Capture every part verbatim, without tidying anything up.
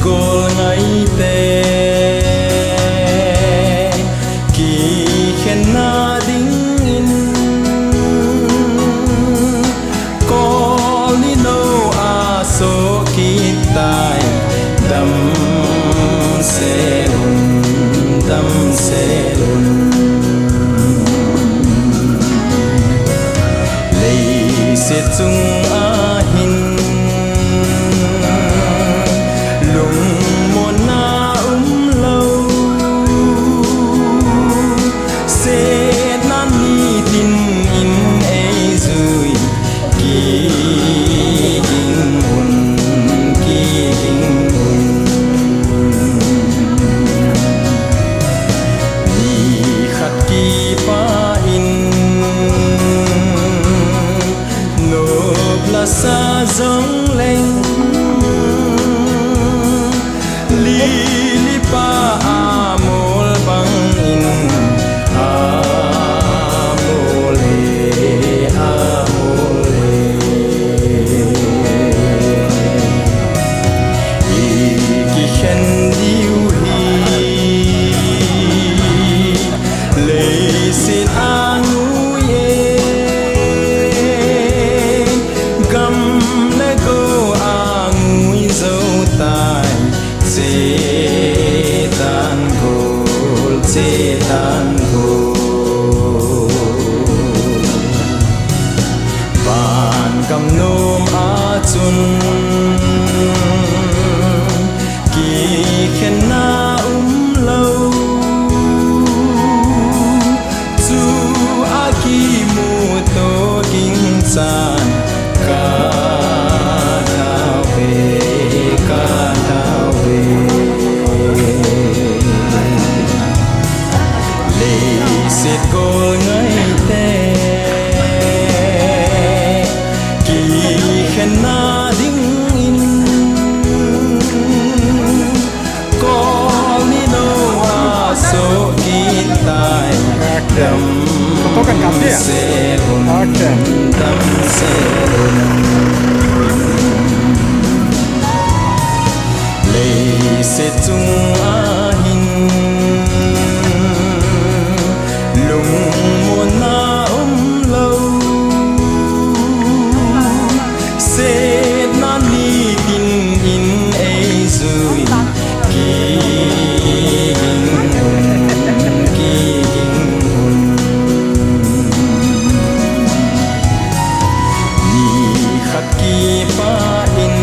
Gol ngaite kikhenna dingin kol ni no a so kitai. Damsel un, damsel un. Leiset chung ahin lungmonna umlou, setna nitin in eijui, kiging un, kiging un. Nikhat kipah in nop lasa jongleng, lili pa amol bangin amol e, amol e. I kikhen diu hi leiset angui e, gam le go angui jou tai. Chetan gol, chetan gol. Van gam nom a chun kikhenna umlou, chu a kimuto ging chan ka thau ve, ka thau ve. Leiset gol ngaite kikhenna dingin kol ni no a so kitai. Damsel un, damsel un. Leiset chung ahin lungmonna umlou, setna nitin in eijui, kiging un, kiging un. Nikhat kipah in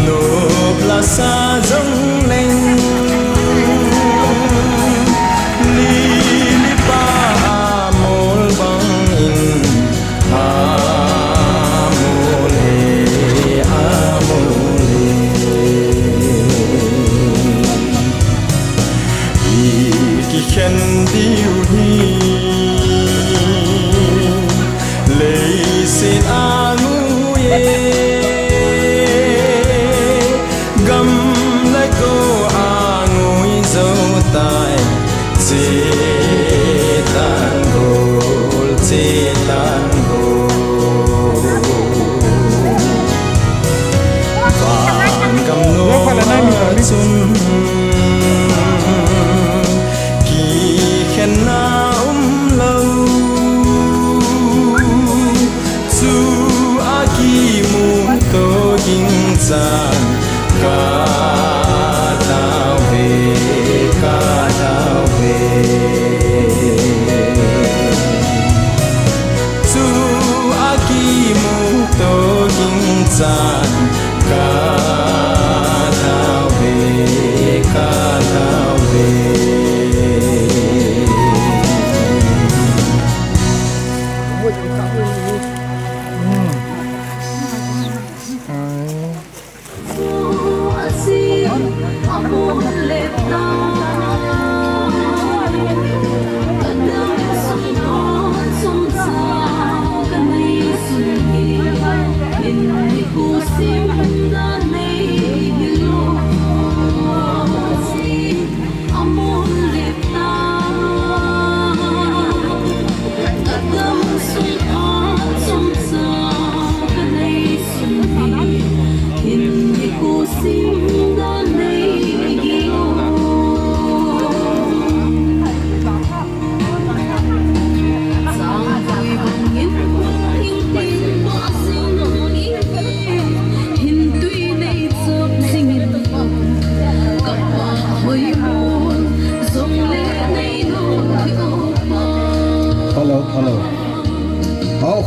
nop lasa jongleng, lili pa amol bangin amol e, amol e. I kikhen diu hi leiset angui e, gam le go angui jou tai. Chetan gol, chetan gol. Van gam nom a chun kikhenna umlou, chu a kimuto ging chan ka thau ve, ka thau ve. Chu a kimuto ging chan ka thau ve, ka thau ve.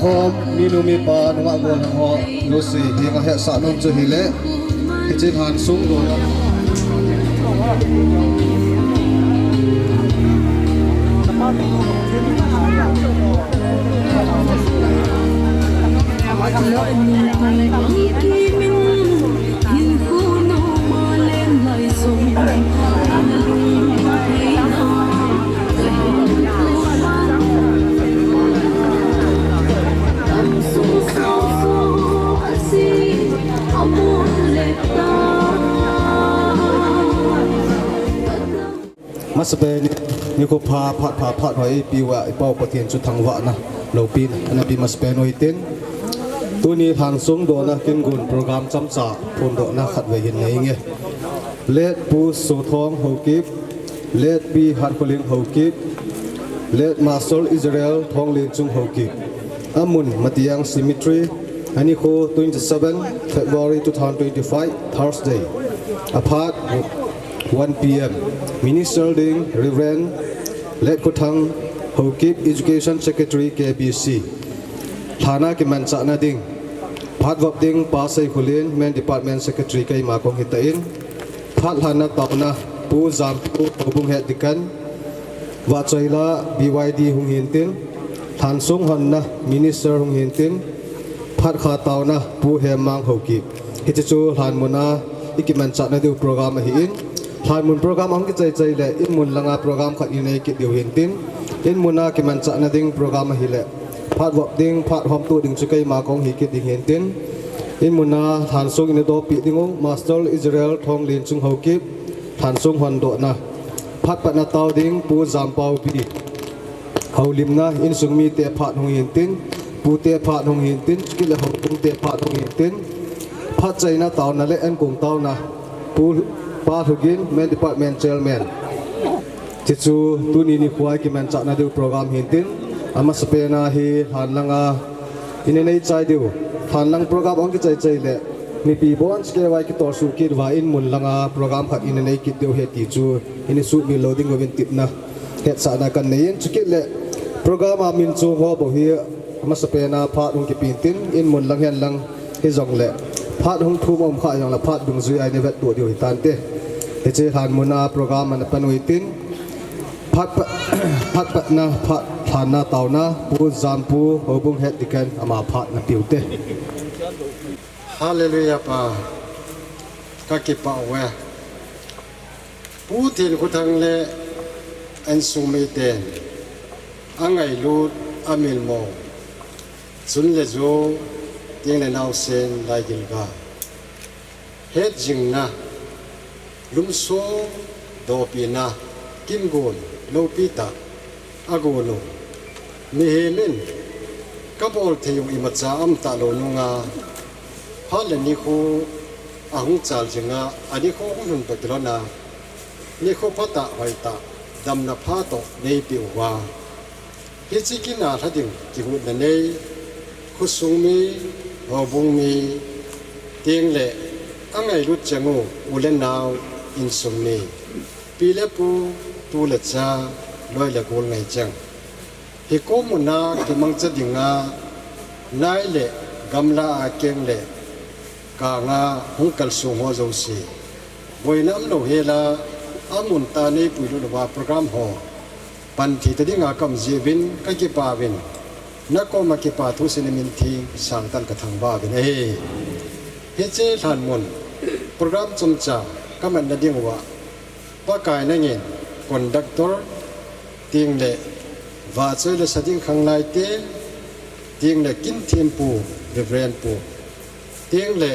Hom, minu mipa, nungah golhang ho, Lucy, hinga hetsah nom chu hile, hiche lhan sung dona. Masapen, nikho pha, phat pha, phat hoi, ipi uva, i Pa u Pathen chu thangvahna, loupina, ana pe masapen u hitin. Tuni lhan sung dona kin gon program chomcha, phondohna khatvei hin nei inge. Late Pu Sothong Haokip, Late Pi Hatkholing Haokip, Late Master Israel Thonglenchung Haokip. Amun, Matiang Cemetery, anikho twenty-seven February two thousand twenty-five, Thursday. Aphat one P M. Minister ding Reverend Late Khothang Haokip, Education Secretary K B C. Lhan a kimanchahna ding. Phat vop ding Pa Seikholin, Men Department Secretary keima kong hitan. Phat lhanna taona Pu Jampu, Houbung Head Deacon. Vahchoila B Y D hung hintin. Lhan sung honna Minister hung hintin. Phat kha taona Pu Hemmang Haokip. Hiche chu lhan muna i kimanchahna diu program ahin. Lhan mun program ahung kichai chai le, in mun langa program khat i nei kit diu hintin. In muna kimanchahna ding program ahile, phat vop ding, phat homtu ding chu keima kong hi kit ding hintin. In muna lhan sung in dopi ding u, Master Israel Thonglenchung Haokip, lhan sung hondohna. Phat patna tao ding, Pu Jampau Pi. Houlimna, insung mite phat hung hintin, pute phat hung hintin, chukit le houbungte phat hung hintin, phat chaina taona le enkong taona, Pu Pa Lhugin, Men Department Chairman. Hichu tuni nikho a kimanchahna diu program hintin, amasapen a hi lhan langa i nei chai diu, lhan lang program ahung kichai chai le, mipi bon chike vai kitol su kit uva in mun langa program khat i nei kit diu ahi ti chu i sumil lou ding uvin tipna. Hetsahna kanei in, chukit le program a min chu ho bou hi amasapen a phat hung kipen tin, in mun lang hen lang hijongle, phat hung thum um kha jongle phat dungjui a i vettuah diu hitante. Hiche lhan muna program ana pan u hitin, phat pa, phat patna, phat lhanna taona, Pu Jampu, Houbung Head Deacon, ama phat na pe u te. Hallelujah Pa, kakipah uve. Pu Thenkhothang le insung miten angailut, amilmo, chun le jo, teng le naosen, laigilga, hetjingna, lungso, dopina, kingon, loupi tah, agon u. Mihem in kabol thei u imacha aum talou nunga, phat le nikho ahung chal jinga, anikho hung lhun toh kilhon a, nikho phatah hoitah, damna pha toh neipeh uva, hiche kin a lha ding kigotna nei, khosung mi, houbung mi, teng le angailut cheng u, u le nao, insung mi, pi le pu, tu le cha, loi le gol ngaicheng, hikom muna kimangcha dinga nai le gamla a, keng le kanga hung kalsong ho jouse, boina umlou hela, amun tah a neipuilut uva program ho pan thei ta dinga kaum jeh uvin kakipa uvin, nakoma kipa thu seiyin namin theng sangtah in kathangvah uvin ahi. Hiche lhan mun program chomcha kamanna diuva, Pakai nangin conductor, teng le vahchoi le sa ding khanglai te, teng le kin thempu, Reverend pu, teng le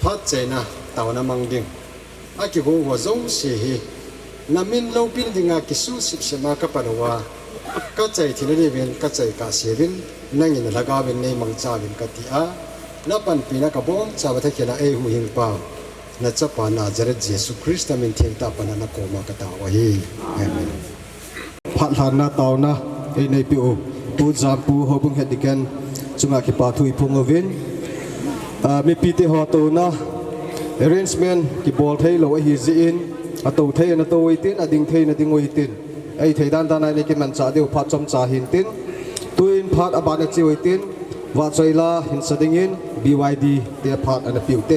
phat chaina taona mang ding, akigong ho jouse hi namin loupina dinga kisu sipsip a kapan uva, kachai thei na diuvin, kachai kahse uvin, nangin lhagao vin neimangcha uvin kati a, napanpina kabonchauva thakhel a eihuhhingpa, nachapa Nazareth Jesu Christa min thengtah a pan a nakoma katao u ahi. Amen. Phat lhanna taona eineipeh u Pu Jampu, Houbung Head Deacon chunga kipa thu iphong uvin, ah, mipite ho touna arrangement kibol theilou ahi jeh in, atou thei na tou u hitin, ading thei na ding u hitin, eithei dandan a inei kimanchah diu phat chomcha hintin, tuin Phat aban a cheu hitin, Vahchoila hin sa dingin B Y D te phat ana piu te.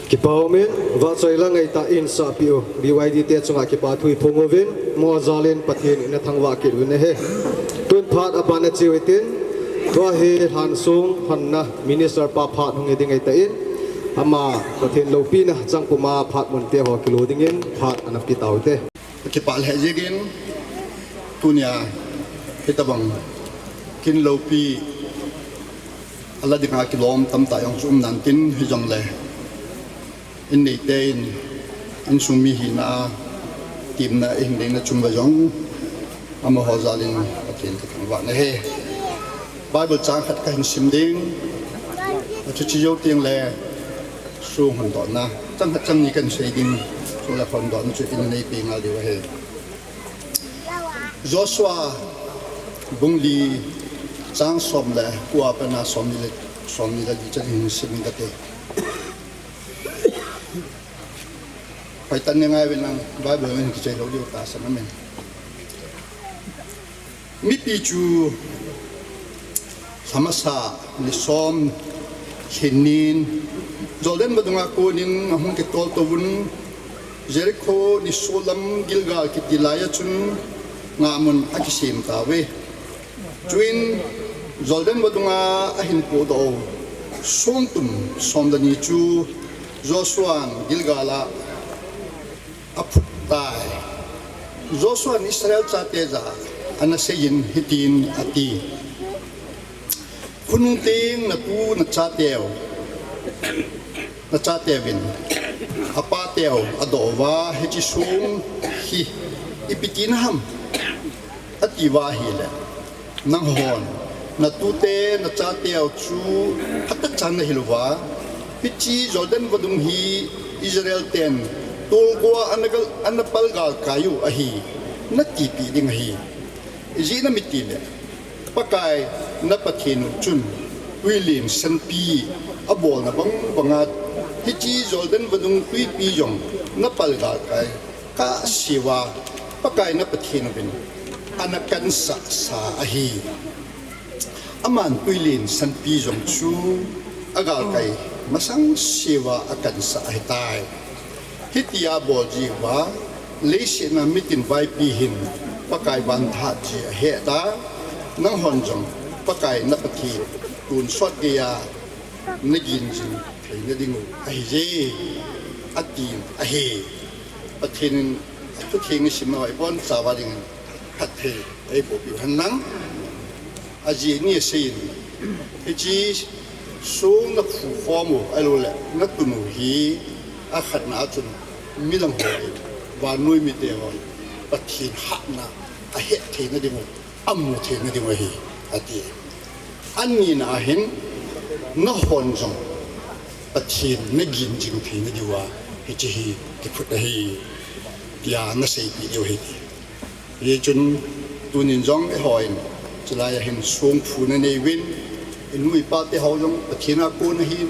Kipa umin, Vahchoila ngaitah in sahpeh u, B Y D te chunga kipa thu iphong uvin, mo jalin Pathen in athangvah kit uvin ahi. Tun phat aban a cheu hitin, Tua hi lhansong honna minister pa phat hung hi ding ahitan, ama Pathen loupina chang puma phat munte ho kilu dingin phat ana pe taute. Kipah lheh jengin, tunia hitabang kin loupi ala dinga kilom tamtah jong chu um nan tin, hijongle in neite in, insung mi hina a, temna ihin neina chung uva jong amaho jalin Pathen kathangvah nahi. Bible chang khat kahin sim ding, achuti jou tengle song hondohna chang khat chang ni kahin sei ding, song le hondohna chu in neipe ngal diu ahi. Joshua bung li chang som le ko a pat a som ni le, som ni le li chan hin sim inge kati. Hoitah in ngai uvin lang, Bible in kichai lou diu tahsan amen. Mipi chu lha masa ni som lhin nin Jordan vadunga konin ahung kitol tou vin, Jericho nisolam Gilgal kiti lai a chun ngahmun akisem tauve. Chuin Jordan vadunga ahin pohdoh u songtum som le ni chu Joshua'n Gilgal a aphut tai. Joshua'n Israel chate jah a ana seiyin hitin ati, khonung teng natu nachateu, nachateuvin apateu adoh uva hiche song hi ipi tina ham ati uva ahile, nanghon natute nachateu chu phatechan nahil uva, hiche Jordan vadung hi Israel ten tolgo a ana gal, ana palgal kai u ahi, natipeh ding ahi. Ijeh inem itile, Pakai na Pathen u chun twilen sanpi abolna bang banga hiche Jordan vadung twipi jong napalgal kai kahseuva, Pakai na Pathen uvin ana kansah sa ahi. Aman twilen sanpi jong chu agalkai masang seuva akansah ahitai. Hitia abol jeh uva leiset a mitin vaipi hin Pakai vanthat ji ahet a, nanghon jong Pakai na Pathen tonsot geiya nagin jing theina dingu ahije, atin ahi. Pathen in athutheng isimna ibonchauva dingin phatthei eibohpiu henlang. Ajeh ni aseiyin, hiche song naphukhom u ahiloule natun u hi akhatna a chun midang ho, vannoi mite hon Pathen hatna ahet theina dingu, amu theina dingu ahi, ati. Anina ahin, nanghon jong Pathen nagin jing theina diuva hiche hi kiphut ahi, tia naseipeh diu ahi. Hijeh chun tunin jong eihon chulai a hin songphuna neiuvin, inu ipa teho jong Pathen a kon ahin,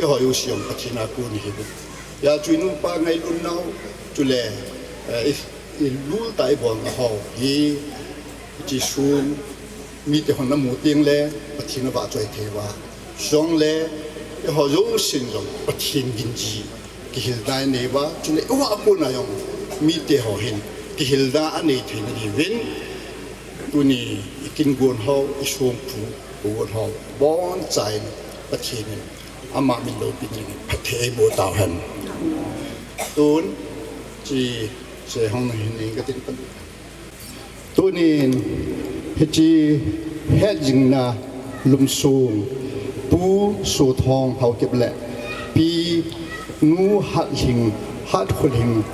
eiho jouse jong Pathen a kon ihiuvin. Hijeh chun inu ipa ngailutnau, chule, eh, i, ilultah ibolnau hi, hiche song mite hon amu tengle Pathen avahchoi theiuva, jongle eiho jousen jong Pathen ginji kihilna ineiuva, chule eiho a kona jong mite ho hin kihilna anei theina diuvin, tuni ikin gon ho, isongphu gon ho, bonchauvin Pathen in ama min loupina dingin phatthei eiboh tauhen. Tun, hiche, hiche hung nahin ning katin pan. Tunin hiche hetjingna lungsong Pu Sothong Haokip le Pi Nu Hatlhing, Hatkholhing,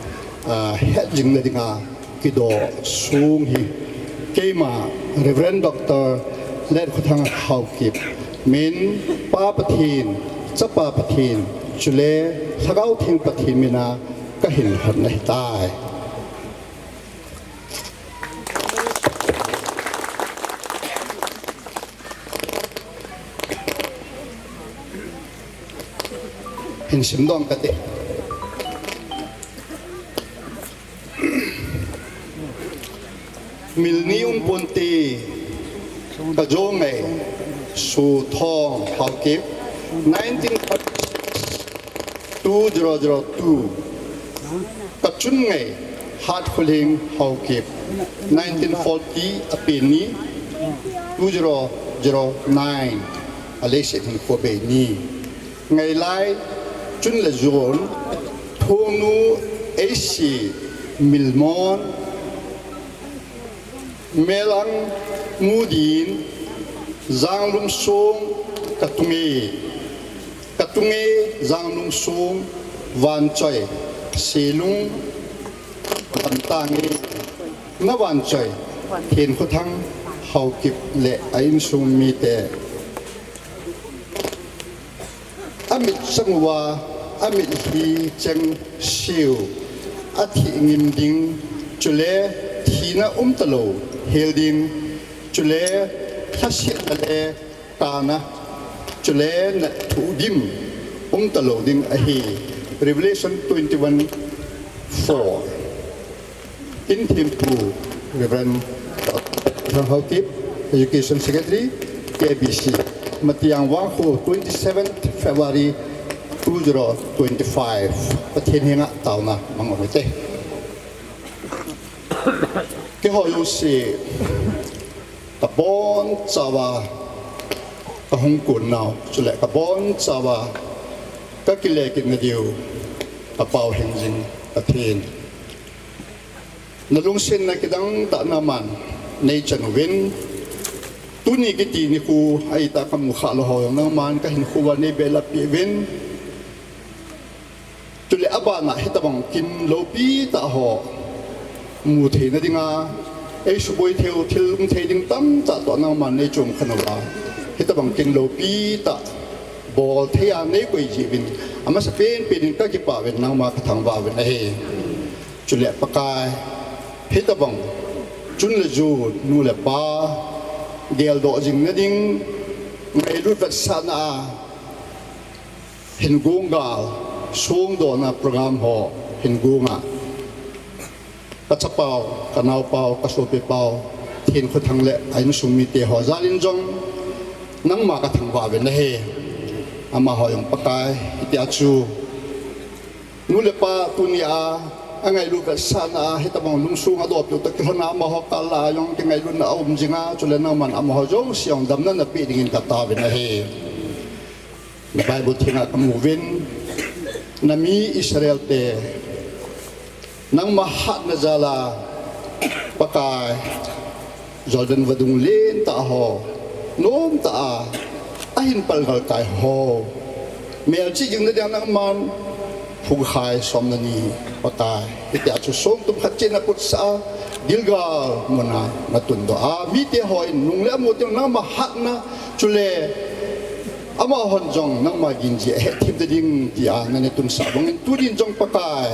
ah, hetjingna dinga kidoh song hi keima Reverend Doctor Letkhothang Haokip min Pa Pathen, Chapa Pathen, chule Lhagao Theng Pathen mina kahin lhon ahitai. Hin simdoh kate. Milni umponte, kajou ngai Sothong Haokip, nineteen forty-six, two zero zero two. Kachun ngai Hatkholhing Haokip, nineteen forty, apen ni, two zero zero nine, aleiset hinkho bei ni. Ngailai, Chun le Jon, Thongnu, Eisi, Milmon, Melang, Mudin, Janglum Song, Katunge, Katunge, Janglum Song, Vanchoi, Selung, Vantange, Navanchoi, Thenkhothang, Haokip le a insung mite. Amit chang uva, amit hi cheng siu, athi ngim ding, chule thina umtalou hel ding, chule lhasetna le kana, chule nathu dim umtalou ding ahi. Revelation twenty-one four. Kin thempu Reverend Thang Haokip, Education Secretary, K B C, Matiang Vangkho, twenty-seventh February two zero twenty-five. Pathen henga taona mang u hite. Keiho jouse kabonchauva kahung kun nau, chule kabonchauva kakile kit nadiu, kapao hengjing Pathen. Nalungsetna kidang tah nangman neichan uvin, tuni kiti nikho aitah kamu khah lou ho jong nangman kahinkho uva neibelap peh uvin. Chule abana hitabang kin loupi tah ho mu theina dinga, eisuboi theiu thil um thei ding tamtah toh nangman neichom khan uva, hitabang kin loupi tah bol thei a neikoi jeh uvin, amasapen pen in kakipah uvin, nangma kathangvah uvin ahi. Chule Pakai, hitabang Chun le Jon nu le pa geldoh jing nading ngailut vetsahna a hin gong gal, songdohna program ho hin gong a, kachapau, kanaopau, kasopipau Thenkhothang le a insung mite ho jal in jong nangma kathangvah uvin ahi. Amaho jong Pakai, hitia chu nu le pa tunia angailut vetsahna a hitabang lungsung adohpiu toh kilhona amaho kal a jong kingailutna aum jinga, chule nangman amaho jouse jong damna napeh dingin kataovin ahi. Bible thenga kamu uvin, nami Israel te nangma hatna jal a Pakai, Jordan vadung lentah ho, nomtah a ahin palgalkai ho, melchih jing nadia nangman phungkhai som le ni, Pakai, hitia chu songtum khat cheh naputsah a Gilgal muna natundoh a, mite hon nung le amu teng nangma hatna, chule amahon jong nangma ginji ahetthemna ding tia nanatunsah bangin tunin jong Pakai,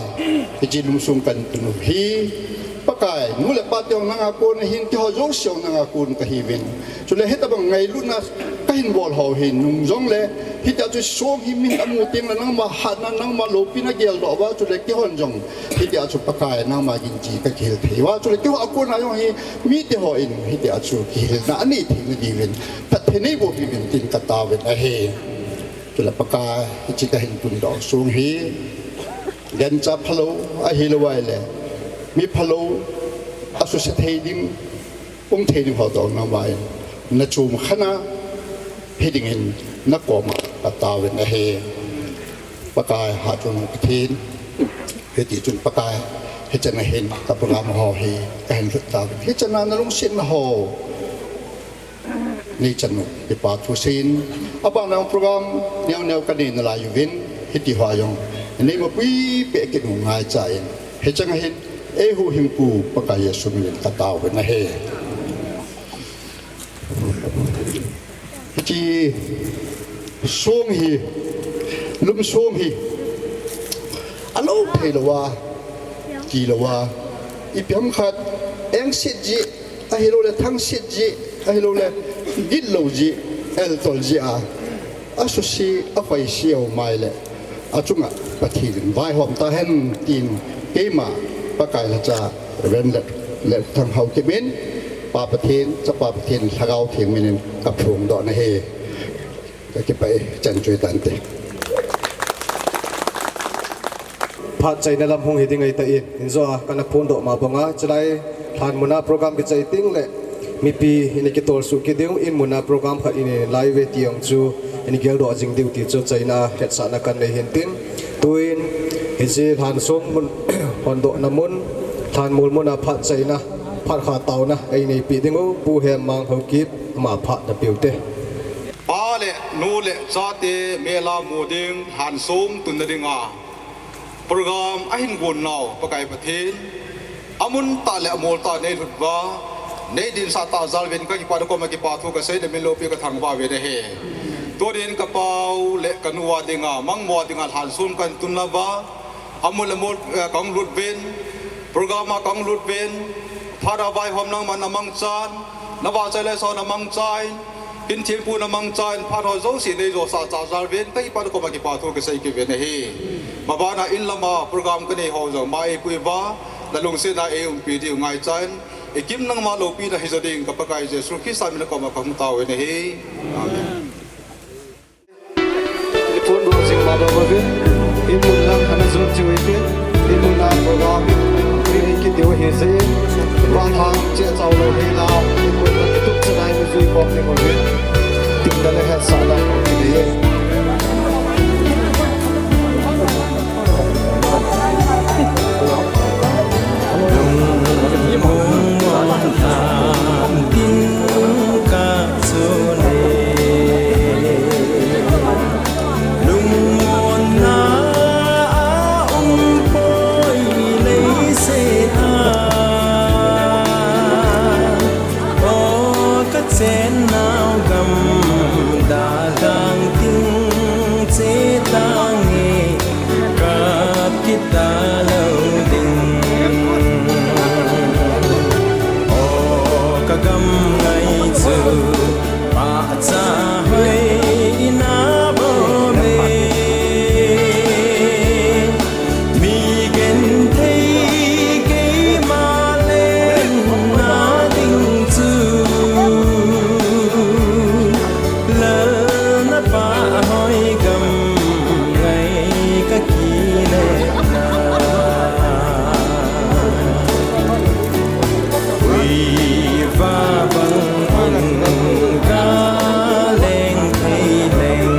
hiche lungsung kahin tun u hi, Pakai, nu le pa te jong nanga kon ahin, keiho jouse jong nanga kon kahiuvin. Chule hitabang ngailutna kahin bol ho hi nung jongle, hitia chu song hi min amu teng le nangma hatna, nangma loupina geldoh uva, chule keihon jong hitia chu Pakai nangma ginji kakihil thei uva, chule keiho a kona jong hi mite hon hitia chu kihilna anei theina diuvin phatthei neiboh peh uvin tin kataovin ahi. Chule Pakai, hiche kahin tundoh song hi gancha phalou, ahilou ahile mi phalou asuse thei ding, um thei ding ho toh nangman nachom khan a hidingin nakoma kataovin ahi. Pakai, Hatchungnung Pathen, hitichun Pakai, hichan a hin ka program ho hi kahin lhut tauvin, hichan a nalungsetna ho neichan u kipa thuseiyin, abana program neo neo kanei nalai uvin, hitiho jong neimapui peh kit u ngaicha in, hichan a hin eihuhhing Pu Pakai Jesu minin kataovin ahi. Hiche song hi, lum song hi, alou theilouva, tilouva, ipi ham khat, engset jeh, ahiloule thangset jeh, ahiloule gitlou jeh, eltol jeh a, asuse, akhoise um ahile, achunga Pathen in vaihom tahen tin, keima Pakai lhacha Reverend Letthang Haokip in, Pa Pathen, Chapa Pathen, Lhagao Theng minin kaphongdoh nahi. Kakipah e, chan chu hitante. Phat chaina lam hung hiding ahitai, hinjoa kana phongdoh ma banga, chulai lhan muna program kichai tengle Mipi in kitol suh kit diu, in muna program khat in lai ve ti jong chu in geldoh jing diu ti chu chaina hetsahna kan nei hin tin. Tuin hiche lhansom mun, hondohna mun, lhanmol muna phat chaina, phat kha taona ei neipi diu, Pu Hemmang Haokip, ama phat na piu te. Pa le nu le chate mela mu ding lhansom tunna dinga program ahin gon nau Pakai Pathen, amun tah le amol tah nei lhut uva, nei dinsah tah jal uvin ka kipah, na koma kipa thu ka sei, na min loupi ka thangvah uve nahi. Tunin ka pau le ka nu a dinga, mangmo a dinga lhansom kan tun uva, amun le amol, eh, ka hung lut uvin, program a ka hung lut uvin, phat a vaihom nangman na mangchan, na vahchoi le so na mangchan, Kin thempu na mangchan, phat ho jouse nei josa chah jal uvin, ka kipah, na koma kipa thu ka sei kit uve nahi. Mabana in lama program ka nei ho jong ma eipui uva, na lungsetna ei umpi diu ngaichan, i kim nangma loupina hijo ding ka Pakai Jesu Christa mina koma ka hung tao uve nahi. Amen. Ipon ro jing ma ba ba ve. Imun lang ana jun chiu ite. Imun lang program. Ri ki tiu hi se. Van hang che chau lo he la. Imun lang tup chanai mu jui kop ni mo ve. Tik da le hetsahna ki de. Lungmonna a um poi leiset a, o ka chennau gam dalhang ding che tange, ka kit talou ding. O ka gam ngai chu pahcha hoi in a bom e. Mi genthei keima lenna ding chu, Lal na pahhoi gam ngai ka kile na. Ui va bang in ka leng thei leng.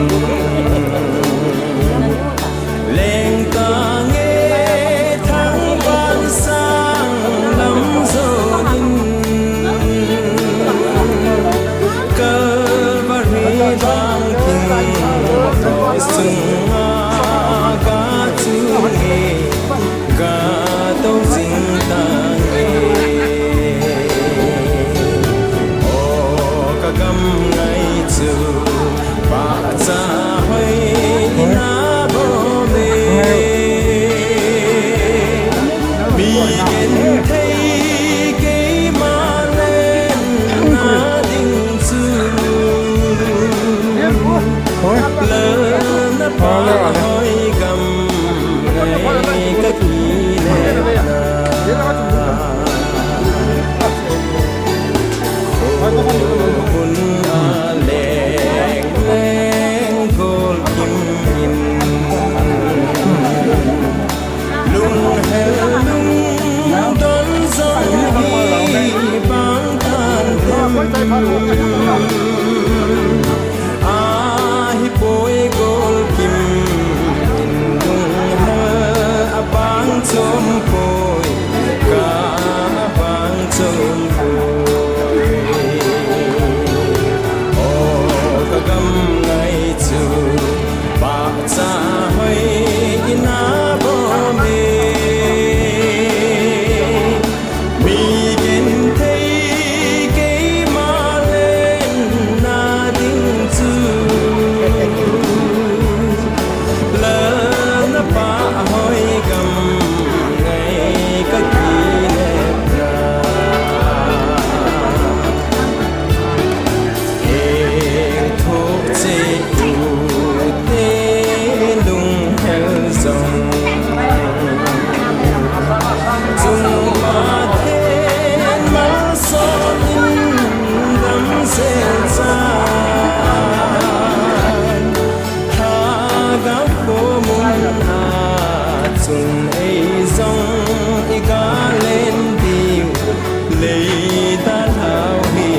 Leng tange thangvah sang lam jon in. Calvary lhang thing sunga ka chung e, ka tou jing tange. O ka gam ngai chu pahcha hoi in a bom e. Mi genthei keima lenna ding chu, Lal na pahhoi gam ngai ka kile na. Khopun a leng leng gol kim in, lunghel lungdon jong hi bang tan tem. Ahipoi gol kim in, lunghel a bang chom poi, ka bang chom poi. O ka gam ngai chu pahcha hoi in a bom e. Mi genthei keima lenna ding chu, Lal na pahhoi gam ngai ka kile na. Heng thok che u te lunghel jong, chungma then malsawm in damsel chan, Lhagao khomun a chun ei jong i galen diu, lei dalhau hi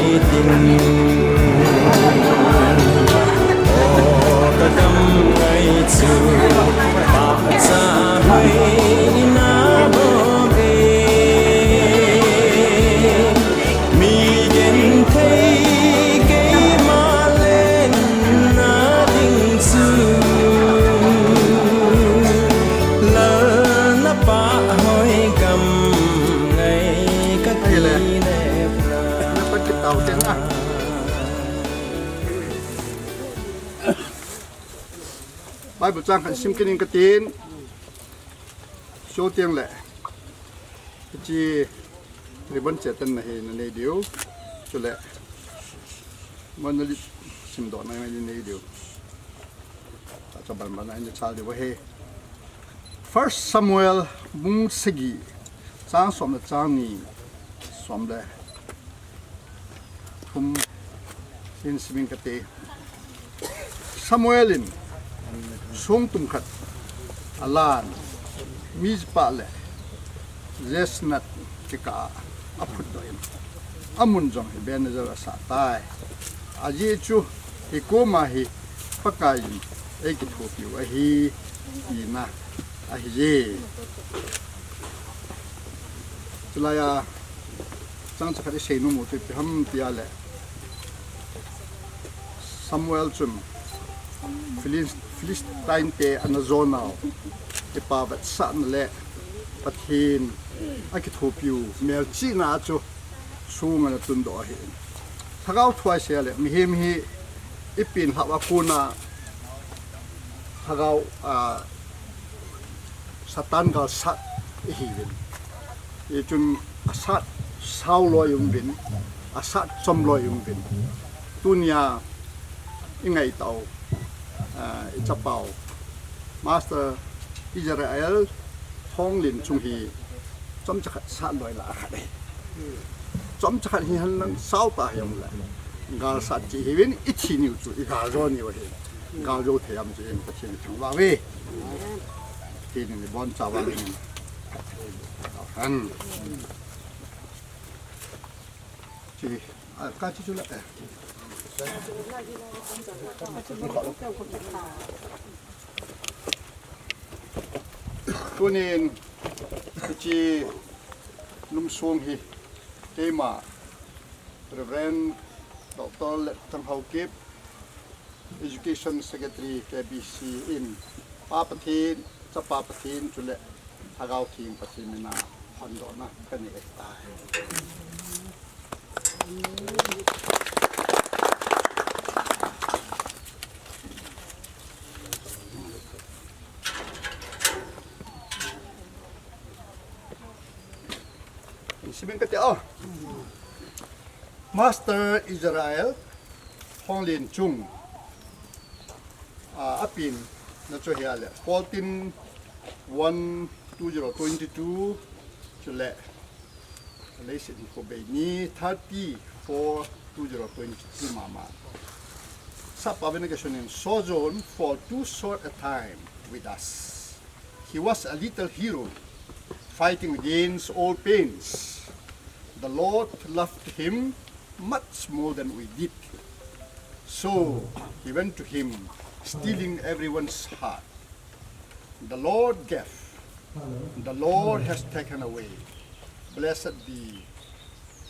Bible chang khat sim kit ing katin. Chuteng le, hiche ribbon chetanna hi nanei diu. Chule monolith simdohna hi nanei diu. Tacha banban a hin chal diu ahi. First Samuel bung sagi, chang som le chang ni, som le thum hin sim ing kate. Samuel in songtum khat alan, Mizpah le Jeshimon kikah a aphutdoh in, amun jong Ebenezer asah tai. Ajeh chu hikoma hi Pakai in eikithopiu ahi, tina ahiye. Chulai a chang chakhat isei nom u chu ipi ham tia le, Samuel chun Philis-, Philistine te ana jonau, kipa vetsahna le Pathen akithopiu melchihna chu song ana tundoh ahi. Lhagao thu a isei le, mihem hi ipen lhah a kona lhagao, a, Satan galsat ihiuvin. Hichun asat sao loi umuvin, asat chom loi umuvin. Tunia ingaitau, a, ichapau Master Israel Thonglen chung hi chomcha khat sat loi lah a khat ahi. Chomcha khat hihen lang sao tah hijongle, galsat cheh ihiuvin, ithi niu chu igal jo niu ahi. Gal jo thei am chu Pathen thangvah uve. Pathen in iboncha val in. Han. Chi, a, ka chi chu la, eh. Tunin, hiche lum song hi, keima, Reverend Doctor Letthang Haokip, Education Secretary K B C in, Pa Pathen, Chapa Pathen, chule Lhagao Theng Pathen mina phondohna kanei ahitai. Simin kati, oh. Master Israel Thonglen chung, ah, apen na chu hia le, fourteen one two zero twenty-two, chule, leiset hinkho bei ni, thirty four two zero twenty-two mama. Sap a vena ke sunin, sojourn for too short a time with us. He was a little hero, fighting against all pains. The Lord loved him much more than we did. So he went to him, stealing everyone's heart. The Lord gave, the Lord has taken away. Blessed be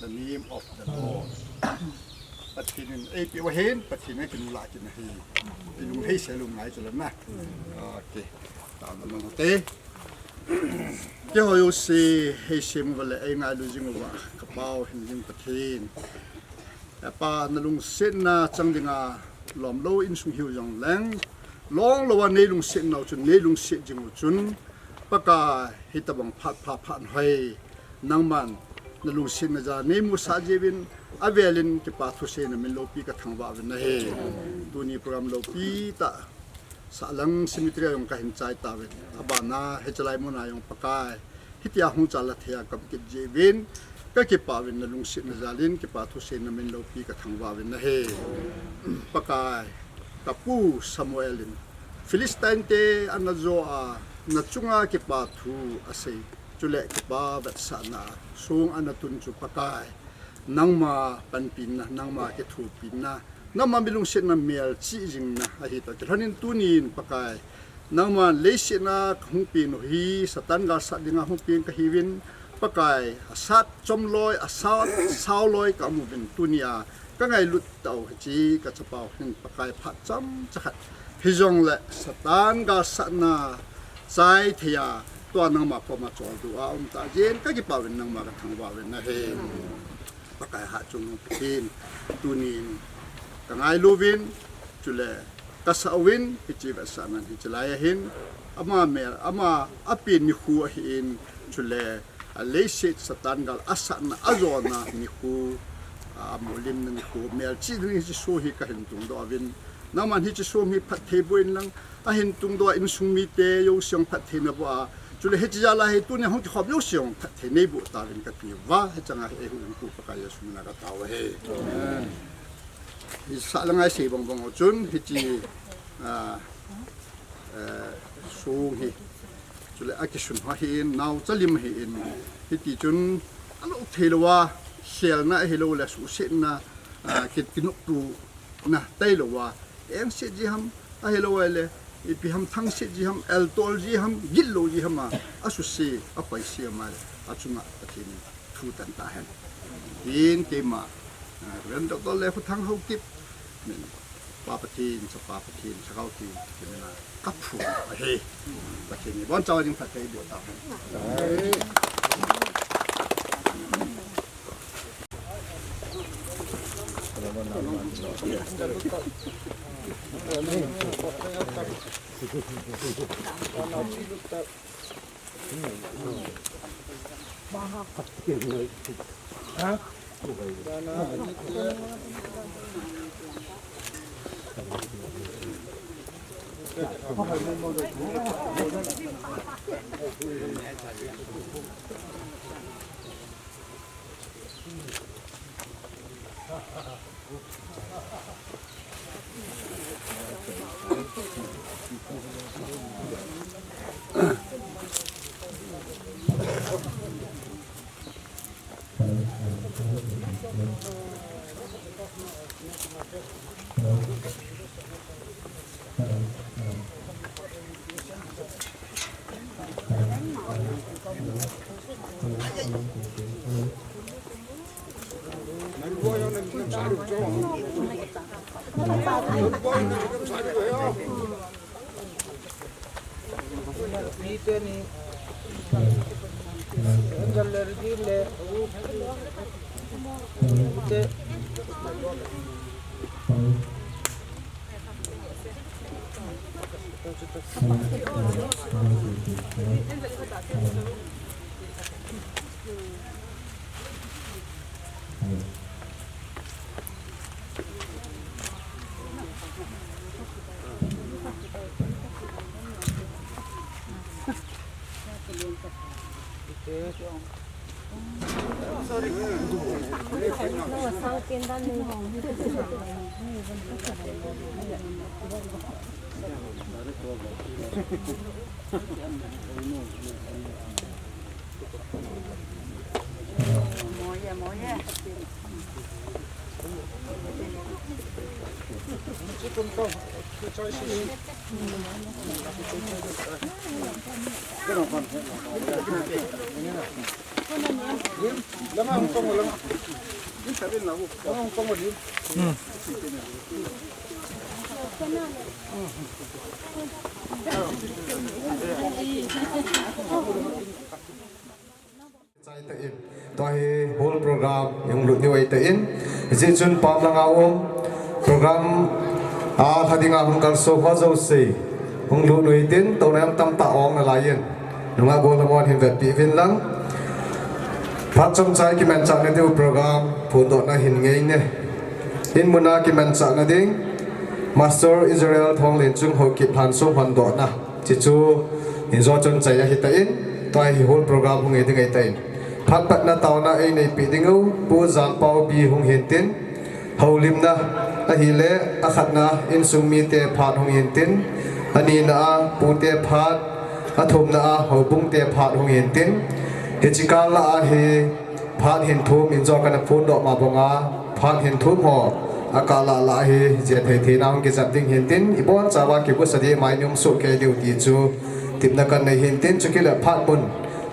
the name of the Lord. Pathen in eipeh u ahin, Pathen in kinungle kit u ahi. Ilung lhai sel u ngai chu lana. Okay. Taona nang te. Keiho jouse, hei sem uva le, ei ngailu jing uva, ka Pau hing jing Pathen. Hepa, na lungsetna chang dinga lomlou insung hiu jongleng, longlou a nei lungset nau chun, nei lungset jing u chun, Pakai, hitobang phat pha phat hoi, nangman na lungsetna jal nei musah jeh uvin, avelin kipa thusei na min loupi ka thangvah uvin ahi. Tuni program loupi tah, Sahlang cemetery a jong kahin chai tauvin. Abana, hichelai muna jong Pakai, hitia hung chal a thei a ka um kit jeh uvin, ka kipah uvin na lungsetna jal in, kipa thusei na min loupi ka thangvah uvin ahi. Pakai, ka pu Samuel in Philistine te ana jo a, na chunga kipa thu asei, chule kipa vetsahna song ana tun chu Pakai, nangma panpina, nangma kithopina, nangma mi lungsetna melchih jingna ahi toh kilhonin tunin Pakai, nangman leiset a ka hung pen u hi, Satan galsat dinga hung pen kahiuvin, Pakai, asat chom loi, asat sao loi ka um uvin, tunia ka ngailut tau hiche ka chapau hin Pakai phat chomcha khat hijongle Satan galsatna chai thei a, tua nangma koma choldo a um tah jeh in ka kipah uvin nangma ka thangvah uvin ahi. Pakai hatchungnung Pathen, tunin ka ngailu uvin, chule Kasa uvin, hiche vetsahnan hiche lai ahin, ama mel, ama apen nikho ahin, chule, a leiset Satan gal asatna, ajona nikho, a, amulimna nikho, melchihna hiche show hi kahin tungdoh uvin, nangman hiche show hi phatthei boh in lang, ahin tungdoh a insung mite jouse jong phatthei naboh a, chule hiche jal a hi tunia hung kikhom jouse jong phatthei neiboh tauvin kati uva, hichang a hi eihon Pu Pakai Jesu mina katao ahi. Amen. Isah le ngai sei bang bang u chun, hiche, a, eh, song hi. Chule akisun ho ahin, naocha lim ahin. Hiti chun, alou thei louva, khelna ahilouleh, suhsetna, a, ki, kinoptona tailouva, engse ji ham, ahilouleh, ipi ham thangse ji ham, eltol ji ham, gitlou ji ham a, asuse, apaise ham a, achunga Pathen in thu tan tahen. Tin keima, ah, Reverend Doctor Lekhuthang Haokip, min, Pa Pathen, Chapa Pathen, Lhagao Theng, tin a, kaphong ahi. Pathen in ibonchauva ding phatthei boh tahen. Pi teni, Angel le Ridi le, te. Chai ta in. Tua hi whole program hung lut diu ahi ta in. Hijeh chun pam langa um program a lha dinga hung kalsou ho jouse hung lut u hitin, touna tamtah ong nalai in. Nungah gollhang hon hin vetpeh uvin lang. Phat chomcha kimanchahna diu program phondohna hin ngeina. In muna kimanchahna ding Master Israel Thonglenchung Haokip lhansom hondohna. Chuchu, injo chun chai ahi ta in, tua hi whole program hung hi ding ahi ta in. Phat patna taona ei neipeh ding u, Pu Jampao Pi hung hin tin, houlimna ahile, akhatna insung mite phat hung hin tin, anina a pute phat, athumna a houbung te phat hung hin tin, hiche kal lah a hi, phat hin thum injo kana phondoh ma banga, phat hin thum ho, akal lah lah a hi, jia thei theina hung kijat ding hin tin, ibonchauva kigosa di mai nung soh kei diu ti chu, tipna kanei hin tin, chukit le phat mun,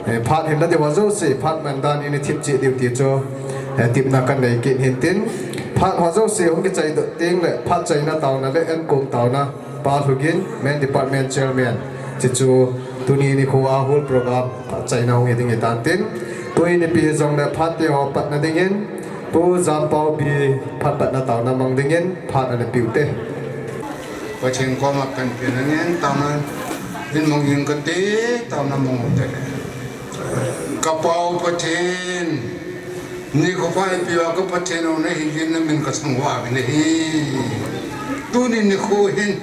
eh, phat hin la diu ho jouse, phat man dan in thip cheh diu ti chu, eh, tipna kanei kit hin tin, phat ho jouse hung kichai doh teng le, phat chaina taona le, enkong taona, Pa Lhugin, Main Department Chairman, chuchu tuni nikho a whole program phat chaina hung hi ding ahi tan tin, tuni nipi jong le phat te ho patna dingin, Pu Jampao Pi phat patna taona mang dingin, phat ana peh u te. Pathen koma panpina ngen taona, hin mong jing kate, taona mong u te. Ka Pa u Pathen, nikho pha ipi uva ka Pathen u nahi jeh in na min ka thangvah uvin ahi. Tuni nikho hin,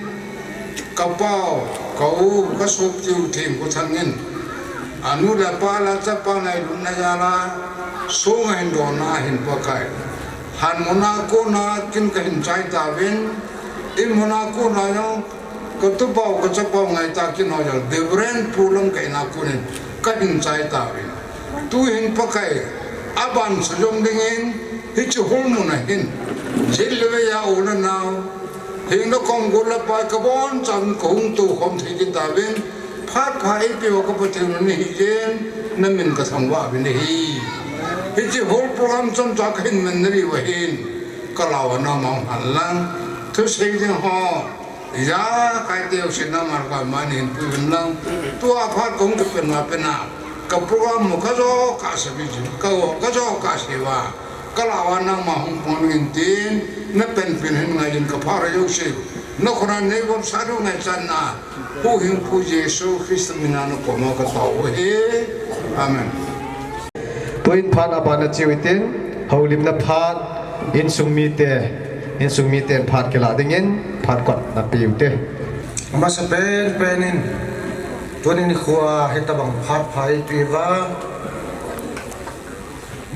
ka Pa u, ka U, ka Sopi u Thangkhangin, anu le apa le chapa ngailutna jal a, song ahin donna hin Pakai, lhan muna kona kin ka hin chai tauvin, in muna kona jong, ka tupa u, ka chapa u ngaitah kin ho jong, Reverend Pu Lamkai in a konin ka hin chai tauvin. Tu hin Pakai, aban chu jong dingin, hiche hall mun a hin, jit le vei a u le nao, hing le kom, gol le pai, ka boncha in ka hung toukhom thei kit tauvin, phat pha eipeuva ka Pathen u nahi jeh in, na min ka thangvah uvin ahi. Hiche hall program chomcha ka hin manna diu ahin, ka lah uva nangma hung lhan lang, thusei ding ho, ijakai teu sina mal ka mani hin pui uvin lang. Tua phat kahung kipen ma pen a, ka program u ka jo kasa biji, ka jo kasa uva, ka lah uva nangma hung pang in tin, na panpina hin ngai jin ka phat jouse, na khut a nei vomsa diu ngaichatna, Huhhingpu Jesu Christa min a na koma ka tao u ahi. Amen. Tuin phat abana cheu hitin, houlimna phat, insung mite, insung miten phat kilah dingin, phat kotna pe ute. Amasapen pen in, tuni nikho a hitabang phat pha eipeuva,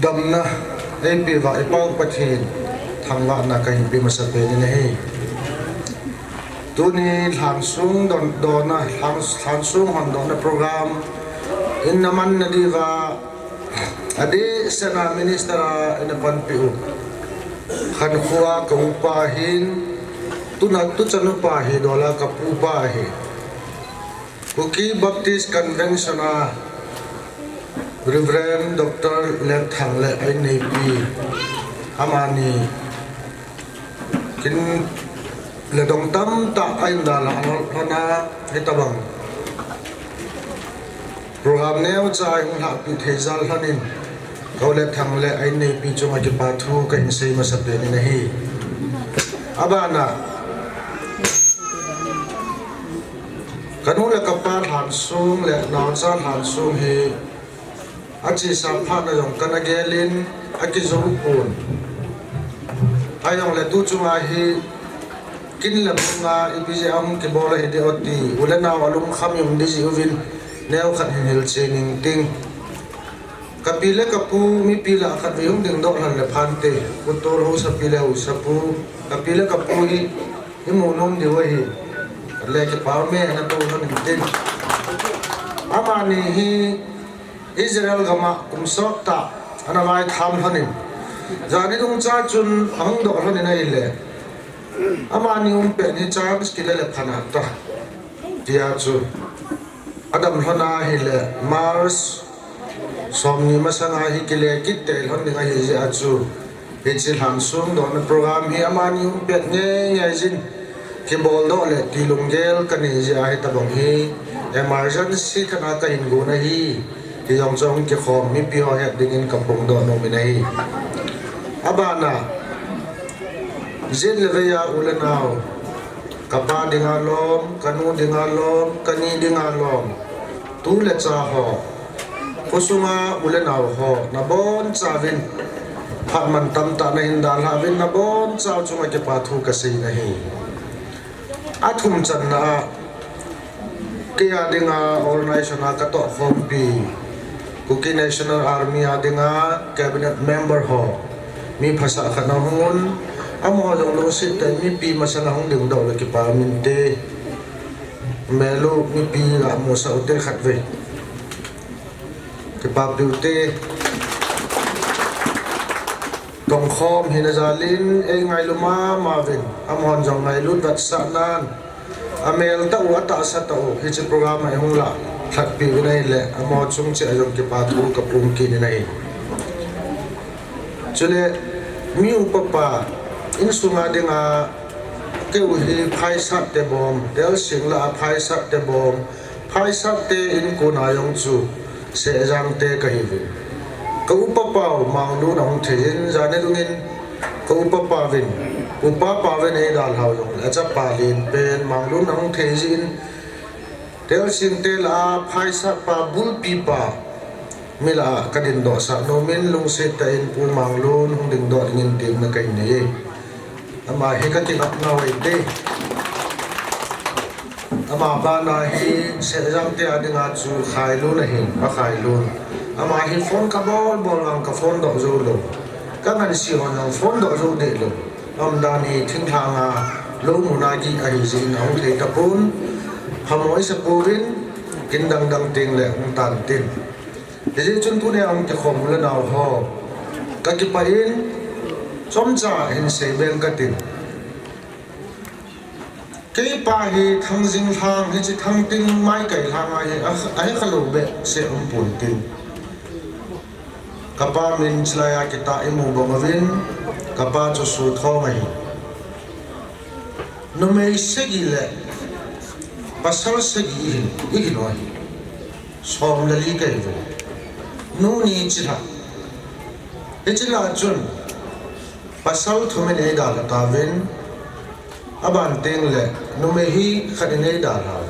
damna eipeuva i Pa u Pathen thangvahna kahin pe masapen in ahi. Tuni lhansong don, donna, lhans-, lhansong hon donna program in na manna diuva, adehset a minister a ina panpi u, Khankho a ka upa hin, tuna tuchan upa hi, Dola ka pupa hi. Kuki Baptist Convention a Reverend Doctor Letthang le a inneipi, amani kin le dong tamtah a indalha lhon a, hitabang program neocha a hung lhahpi thei jal lhon in, ka u Letthang le a inneipi chunga kipa thu kahin sei masapen in ahi. Abana, ka nu le ka pa lhansong le naocha lhansong hi achesa phat na jong kana gel in, akijou pon. Ahijongle tu chunga hi kin le bang a ipi jeh a hung kibol ahi ding oti, u le nao alungkham i um ding jeh uvin neokhat hin hilchen ing ting. Ka pi le ka pu mipi lah a khatvei hung dingdoh lhon le phante, pu tol hausapi le hausapu, ka pi le ka pu hi imu nom diu ahi. Le kipa ume, natou lhon in tin. Amani hi Israel gam a kum sot tah ana vaitham lhon in, jani dungcha chun ahung doh lhon in ahile, amani um pet hi chance kile le pha nante, tia chu. Adam lhon ahile March somni masanga hi kile kit tei lhon ding ahi jeh a chu, hiche lhansong donna program hi amani um pet ngeingei jin kiboldoh le ti lunggel kanei jeh a hitabang hi emergency khat a kahin gon ahi, ti jong chu hung kikhom mipi ho het dingin kaphongdoh nom in ahi. Abana, jin le vei a u le nao, ka pa dinga lom, ka nu dinga lom, kani dinga lom, tu le cha ho, khosunga u le nao ho, nabonchauvin phat mantamtah nahin dalhah uvin, nabonchau chunga kipa thu kasei in ahi. Athum channa a, kei a dinga organization a katohkhompi, Kuki National Army a dinga cabinet member ho, mi phasah khat ahung un, amaho jong lungset tah in mipi masanga hung dingdoh le kipa um inte, melu mipi lah musah ute khatvei. Kipapi ute. Tongkhom hina jal in eingailu mama uvin, amahon jong ngailut vetsahnan, amel tah u, atahsa tah u, hiche program a eihung lah lhatpi uvin ahile, amaho chung cheh a jong kipa thu kaphong kit in ahi. Chule, mi upa pa, insunga dinga, keu hi phaisat tebom, Delsing lah a phaisat tebom, phaisat te in kona jong chu, Sehjang te kahiuvin. Ka upa pau Manglun ahung thei in, jani dungin ka upa pauvin Upa Paven eidalhau jongle, achapa lenpen, Manglun ahung thei jin, Telsing te lah a phaisat pa, bulpi pa, mi lah a kadindoh sah nomin, lungset tah in Pu Manglun hung dingdoh dingin temna kahin nei e. Ama hi kakingapnau ahi te. Ama bana hi Sehjang te a dinga chu Khailun ahin, Pa Khailun. Ama hi phone kabol bol vang ka phone doh jou lou. Ka ngansi hon jong phone doh jou deh lou. Aumdan hi thinglhang a lou muna gih ahi jeh in ahung thei tapon. Phamo isa pouvin, kin dang dang teng le hung tan tin. Hijeh chun tuni a hung kikhom u le nao ho, kakipah in, chomcha hin sei beng katin. Keipa hi Thangjing lhang, hiche Thangting Maikai lhang a hi, a, ahe khalou behseh umpon tin. Kapa min chulai a kitah imu bang uvin, kapa chu Suthong ahi. Numei sagi le pasal sagi ihin, ihin u ahi. Som le li kahiuve. Nu ni chilhah. Hiche lah chun pasal thum in eidalha tauvin, aban teng le numei hi khat in eidalhau.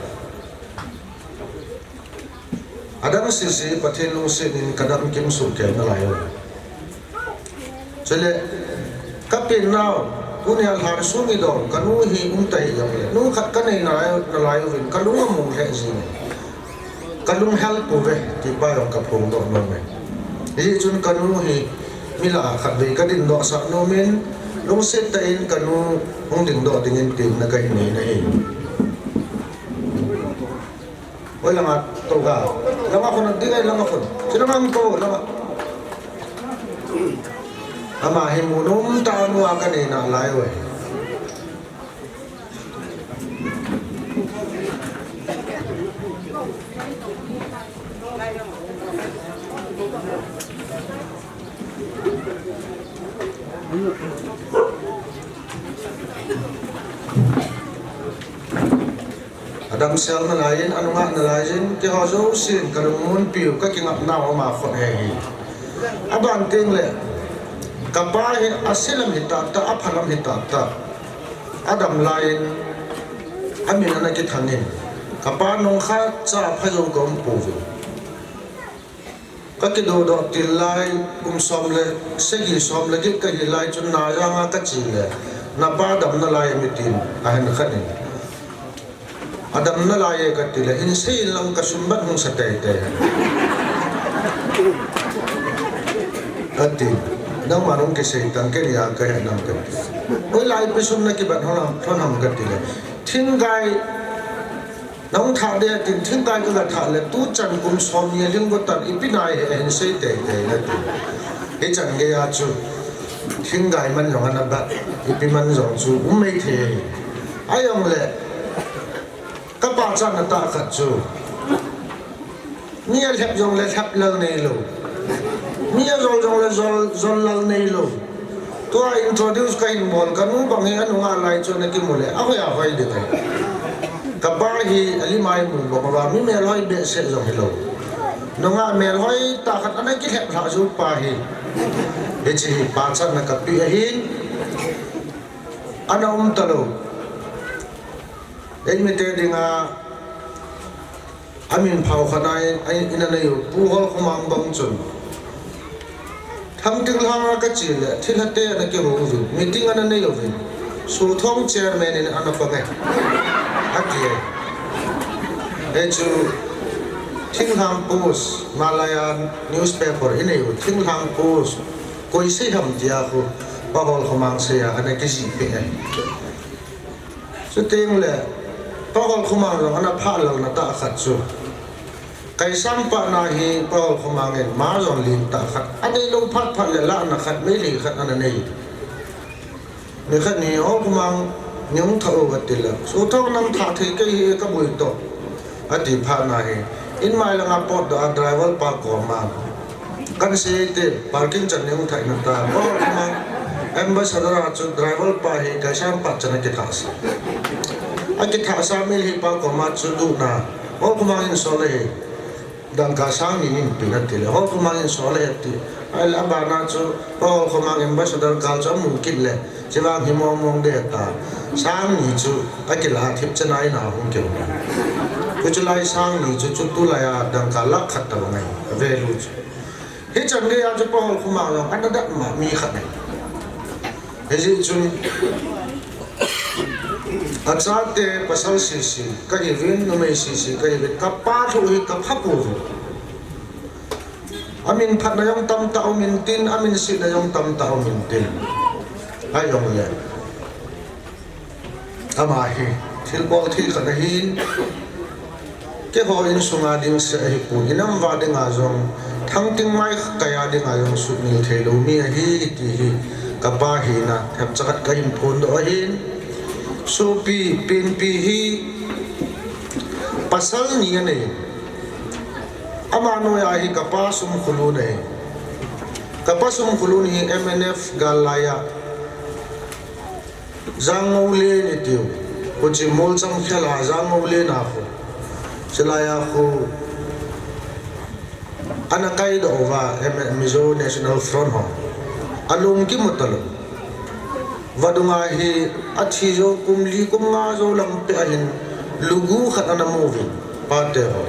Adang sese Pathen lungset in kadam kim soh kei nalai u. Chule, kapen nau, tunia lhan sung idong, kanu hi umta hijongle, nu khat kanei nalai, nalai uvin, kalung among lheh jin e. Kalung hel pouve, tipa jong kaphongdoh nom e. Hijeh chun kanu hi, mi lah a khatvei kadindoh sah nomin, lungset tah in kanu hung dingdoh dingin temna kahin nei ahi. Oi, langa tou ga. Langa khun ding ai, langa khun. Chilanga tou, langa. Ama hi mu nom tah a nu a kanei nalai u ahi. Adamsel nalai in, anungah nalai in, keiho jousen kalungmonpiu, kakingapnau ama khut ahi. Aban teng le, kapa hi ase lam hi tahtah, apha lam hi tahtah. Adam lai in, amin ana kithang in, kapa nung khatcha pha jou kaum pouve. Kakidodoh til lai, kum som le sagi, som le get kahi lai chun najang a kache le, napa damna lai em tin ahin khen in. Adamna lai e kati le, hin seiyin lang kasum bat hung sa teitei. Ati, nangman hung kisei tan, keiya kahe nang kati. Hoilai ipi sum nakibat hon ham, hon ham kati le, thinggai nahung thah ding atin, thinggai kaga thah le, tuchan kum som ni alhing go tan, ipi nai hi ahin sei teitei nati. Hichan geiya chu, thinggai man jong ana bat, ipi man jong chu um maithei ahi. Ahijongle, kapachatna tah khat chu, mi alhep jongle lhep lal neilou, mi ajol jongle jol, jol lal neilou. Tua introduce kahin bol, kanu bang hi anungah lai chu ana kimu le, ahoi ahoi ding ahi. Kapa hi alim a imu bang uva, mi melhoi behseh jong hilou, nungah melhoi tah khat ana kilhep lhah jou pa hi. Hiche hi pachatna kapeh ahin, ana um talou. Eimite dinga amin phao khat a in, in, in ana nei u, Pu Holkhomang bang chun, Thangting lhang a kache le, thilhate ana kihou uvin, meeting ana nei uvin, Suthong chairman in ana pang e, ati e. Hichu, Thinglhang Post, malaiya newspaper inei u, Thinglhang Post, koi sei ham tia khu, Pa Holkhomang seiya ana kijih peh e. Chuteng le, Pa Holkhomang jong ana phah lalna tah khat chu, Kaisam pahna hi Pa Holkhomang in ma jong len tah khat, aneilou phat phat le lahna khat, meilhei khat ana nei. Nikhat hi, Holkhomang, nahung thah u kati le, Suthong nang thah thei kei hi kaboi toh, ati phat na hi, in mai langa potdoh a driver pa koma kahin sei te, parking chan nahung thah in ati. Pa Holkhomang, Ambassador a chu driver pa hi Kaisam pah chan akithahsa. Akithahsa meilhei pa koma chu duhna, Holkhomang in sol ahi. Dangka sang ni min pin ati le, Hol Khomang in sol e ati. Ahile abana chu, Hol Khomang ambassador kal chu amu kit le, chuvang hi mong mong de ta. Sang ni chu akila thip chana in ahung keu. Chu chu lai sang ni chu, chu tulai a dangka lakh khat tabang ahi, value chu. Hichan gei a chu Hol Khomang jong ana dat ma mi khat ahi. Hijeh chun, achate pasal sese kahiuvin, numei sese kahiuvin, kapa thu hi kapha pouve. Amin phatna jong tamtah um intin, amin sihna jong tamtah um intin. Ahijongle, ama hi thilbol thei khat ahin, keiho insunga ding seh ahipon, inam uva dinga jong, thangting mai kaiya dinga jong sumil theilou mi ahi ti hi kapa hina themcha khat kahin phondoh ahin. Sopi, penpi hi pasal ni anei. Ama noiya hi kapa Sumkholun ahi. Kapa Sumkholun hi M N F gal laiya Jangngoulen itiu, huchi Molcham khel a Jangngoulen a kho, chulaiya kho ana kaidoh uva, M-, Mizo National Front ho, alung kimu talou. Vadunga hi athi jou kum li kum nga jou lang peh ahin, lugu khat ana mu uvin, pate ho.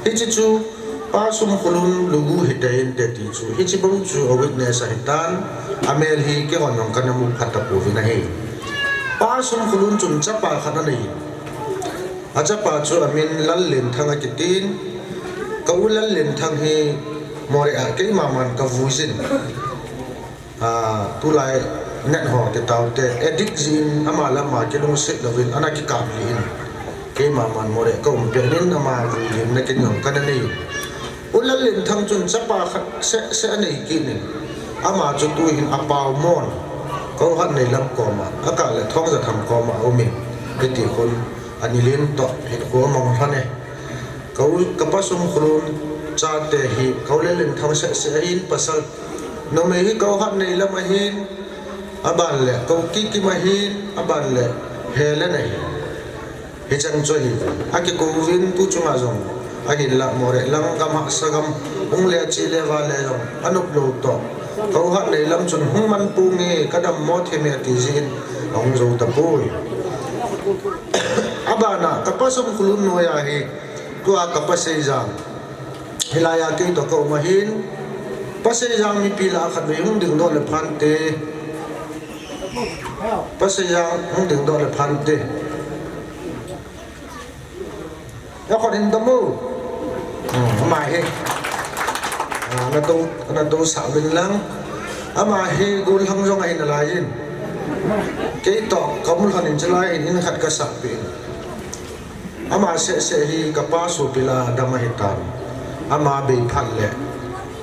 Hiche chu Pa Sumkholun lugu hitei inte ti chu, hiche bou chu a witness ahitan, amel hi keihon jong kana mu phat tapouvin ahi. Pa Sumkholun chun chapa khat anei. Achapa chu amin Lallenthang akitin, ka u Lallenthang hi Moreh a keimaman kavuijin. Ah, tulai net ho kitaote, addict jeh in ama le ama kilungset louvin ana kikap lih in, keimaman Moreh kaum pet in ama vuilimna kin jong kana nei. U Lallenthang chun chapa khat seh seh anei kit in, ama chu tuhin Apaomon, Kouhatneilam koma, akah le Thongjathang koma aumin, hiti khun anilin toh hinkho amang lhon e. Ka u, kapa Sumkholun chate hi, ka u Lallenthang seh seh ahin, pasal numei hi Kouhatneilam ahin, aban le ka u Kikim ahin, aban le Helen ahin. Hichan chu ahi, akikouvin tu chunga jong, ahinla Moreh lang gam hahsa gam, hung le che le va le jong, anop lou toh. Kouhatneilam chun hung man ponge, kadammo thei me ati jeh in, ahung jou tapoi. Abana, kapa Sumkholun noiya hi, tua kapa Seijang. Hilaiya keitoh kaum ahin, pa Seijang mipi lah a khatvei hung dingdoh le phante. Pa Seijang hung dingdoh le phante. Nakhut in dam u. Hmm, ama hi. Ah, natou, natousah uvin lang. Ama hi gollhang jong ahi nalaiyin. Keitoh kaum lhon in chulai in in khat kasahpeh in. Ama seh seh hi kapa sopi lah a dam ahitan. Ama bei phat le,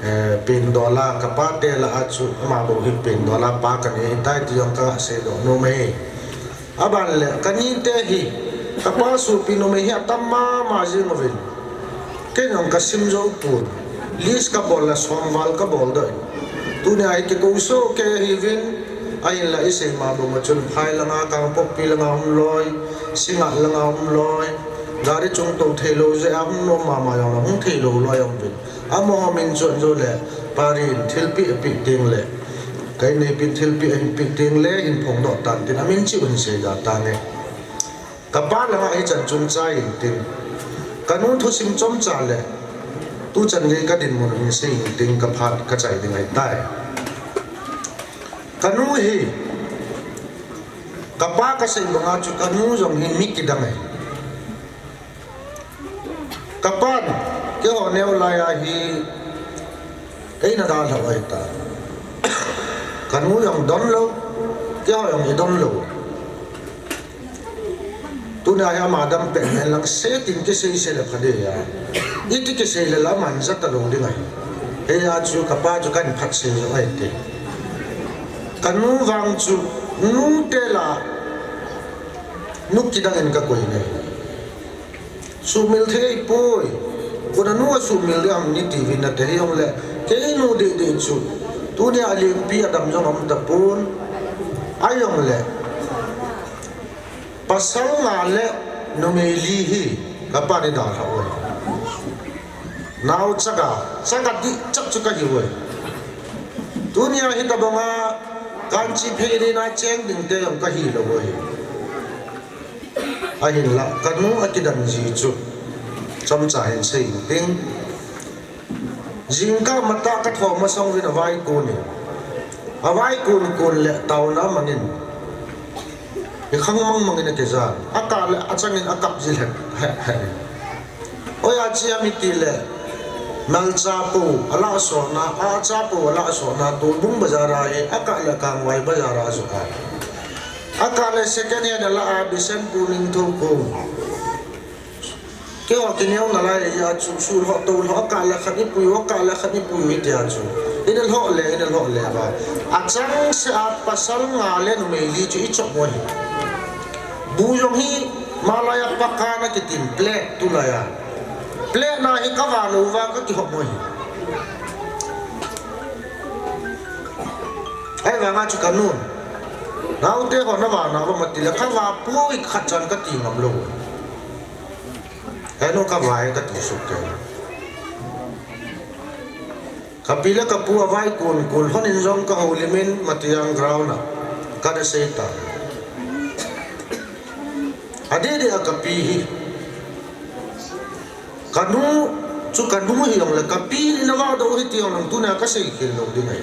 eh, pengdola, kapate lah a chu ama bou hi pengdola pa kanei ahitai ti jong kaseidoh nom ahi. Aban le, kanite hi, kapa sopi numei hi atam mama jing uvin. Kei jong kasim jou pon. List kabol le somval kaboldoh in. Tunia hi kikou soh kei ahiuvin, ahinla isei ma bang a chun Phai langa, Kangpokpi langa um loi, Singngat langa um loi. Gari chung tou theilou jeh a hung nom mama jong le hung theilou loi aum uvin. Amaho min chon jou le, Pari in thilpeh apeh teng le, ka inneipi in thilpeh ahin peh teng le, hin phongdoh tan tin, amin cheh u hin seiga tange. Kapa langa hichan chun chai intin, kanu thusim chomcha le, tuchan gei kadinmun u hin sei intin, kaphat kachai ding ahitai. Kanu hi, kapa kasei banga chu kanu jong hi mi kidang ahi. Kapan, keiho neo laiya hi, eina dalhau ahitai. Kanu jong donlou, keiho jong idonlou. Tunia hi ama dam pet hen lang, setin kisei sei le phading a. Iti kisei le la aman jatalou ding ahi. Hiya chu kapa chu kahin phatsei jou ahite. Kanu vang chu, nute lah a, nu kidang in kakoi in ahi. Suhmil thei ahipoi. Kona nu asuhmil ding ham nati uvin nate hijongle, keinu dehdeh chu, tunia alengpi adam jong aum tapon. Ahijongle, pasal nga le numei li hi, kapan eidalhau ahi. Nao chaga, chaga dihchat chu kahiuve. Tunia hitabanga Kanchi pheidina cheng dingte jong kahilou ahi. Ahinla, kanu akidam ji chu chomcha hin sei ding. Jingkah matah kathou masang uvin avai kun in. Avai kun kun le taona mangin. Hikhang mang mangin akija. Akah le achangin akap ji lheh, he, he. Oi, achi ami tile. Malcha po, alah sona, acha po, alah sona, Toubung bazar a hi, akah le Kangvai bazar a jo a. Akah le second hand alah a, Bisenpu Ningthou ko. Keiho kineo nalai a chu, sulhoh, toulhoh, akah le khat ipui u, akah le khat ipui u, hitia chu. Ina lhoh le, ina lhoh le ba. Achangseh a pasal nga le numei li chu ichop u ahi. Bu jong hi, malai a pakana kitin plate tulai a. Plate na hi kava lou va kakihop u ahi. Ahivanga chu kanun. Naote ho nava nava matile, kava poi khat chan kati ngam lou. Henu kavai kati suk ke. Kapi le kapu avai kun kun lhonin jong kahoulimin Matiang ground a. Kana sei ta. Adeh deh a kapi hi. Kanu, chu kanu hijongle kapi ni nava do hiti jongle tunia kasei khel lou ding ahi.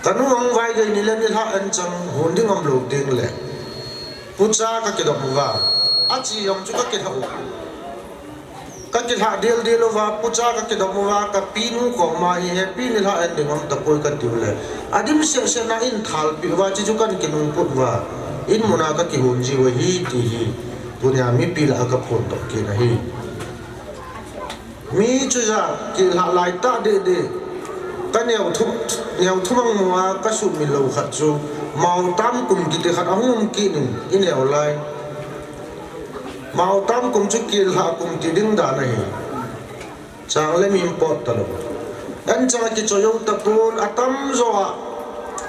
Kanu ahung vai gei nile nilhah an chang hon ding umlou tengle. Pucha kakidop uva. Achi jong chu kakilhah u. Kakilhah del del uva, pucha kakidop uva, kapinu koma hi hepi nilhah an ding um tapoi kati ule. Adimset set na in thalpi uva, chuchu kakinungput uva. In muna kakihon jiu ahi ti hi. Tunia mipi lah a kaphondoh kit ahi. Mi chuja kilhah lai tah deh deh. Kaneo thu, neo thumang mua kasumil lou khat chu. Maotam kum kiti khat ahung um kit in, ineo lai. Maotam kum chu kilhah kum ti ding dan ahi. Chang le mi impot talou. Anchang kichoi jou tapon, atamjo a.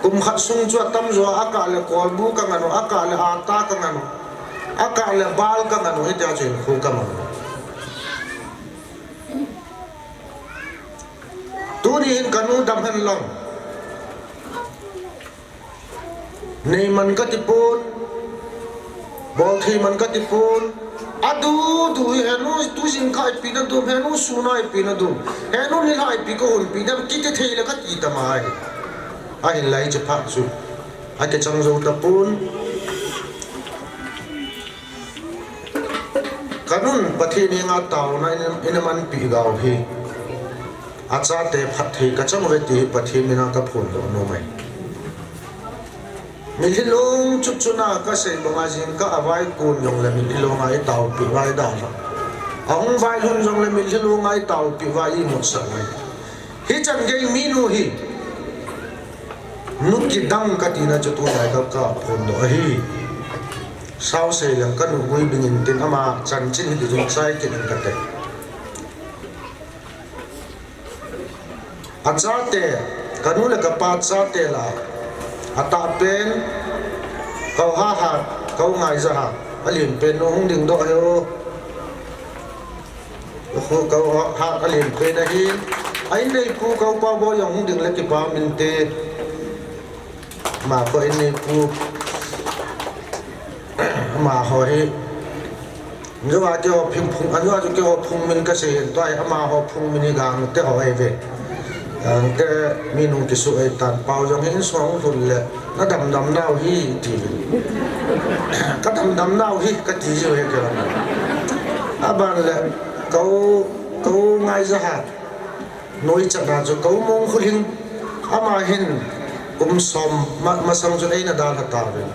Kum khat sung chu atamjo a, akah le kolbu kangan u, akah le ata kangan u. Akah le bal kangan u, hitia chu hinkho kamang u. Tuni hin kanu dam hen lang. Neiman katipon. Bolthei man katipon. Adu, du hi henu tu jingkah ipi nadum, henu sun a ipi nadum. Henu nilhah ipi kahonpi dem kiti thei le kati tamai. Ahinla hiche phat chu. Akichang jou tapon. Kanun Pathen henga taona ina, ina manpeh gau hi. Achate phatthei kachang uve ti hi Pathen mina kaphondoh nom ahi. Mitlhi long chutchut na kasei banga jingkah avai kon jongle mitlhi longa itaopeh uva idalhah. Ahung vailhun jongle mitlhi longa itaopeh uva imutsah uve. Hichan gei minu hi. Nu kidang katina chu tulai kal kaphondoh ahi. Saosei leng kanu gui bingin tin ama chanchin hi kijun chai kit in kate. Achate, kanu le kapa chate lah a, atahpen, Kouhahat, Koungaijahat, alenpen nu hung dingdoh ahi o. Kouhahat alenpen ahin, a inneipu Koupaoboi jong hung ding le kipah um inte. Amaho inneipu, amaho hi, anjoa keiho phung, anjoa chu keiho phung min kasei hin tua hi amaho phung min hi Gangte ho ahiuve. Gangte minu kisu ahitan, pao jong hi insung hung lhun le, nadamdam nau hi tiuvin. Kadamdam nau hi kati jiu hi keiho. Aban le, Kou, Koungaijahat. Noichatna chu Koumong Khulhing, ama hin kum som ma, masang chun eina dalha tauvin.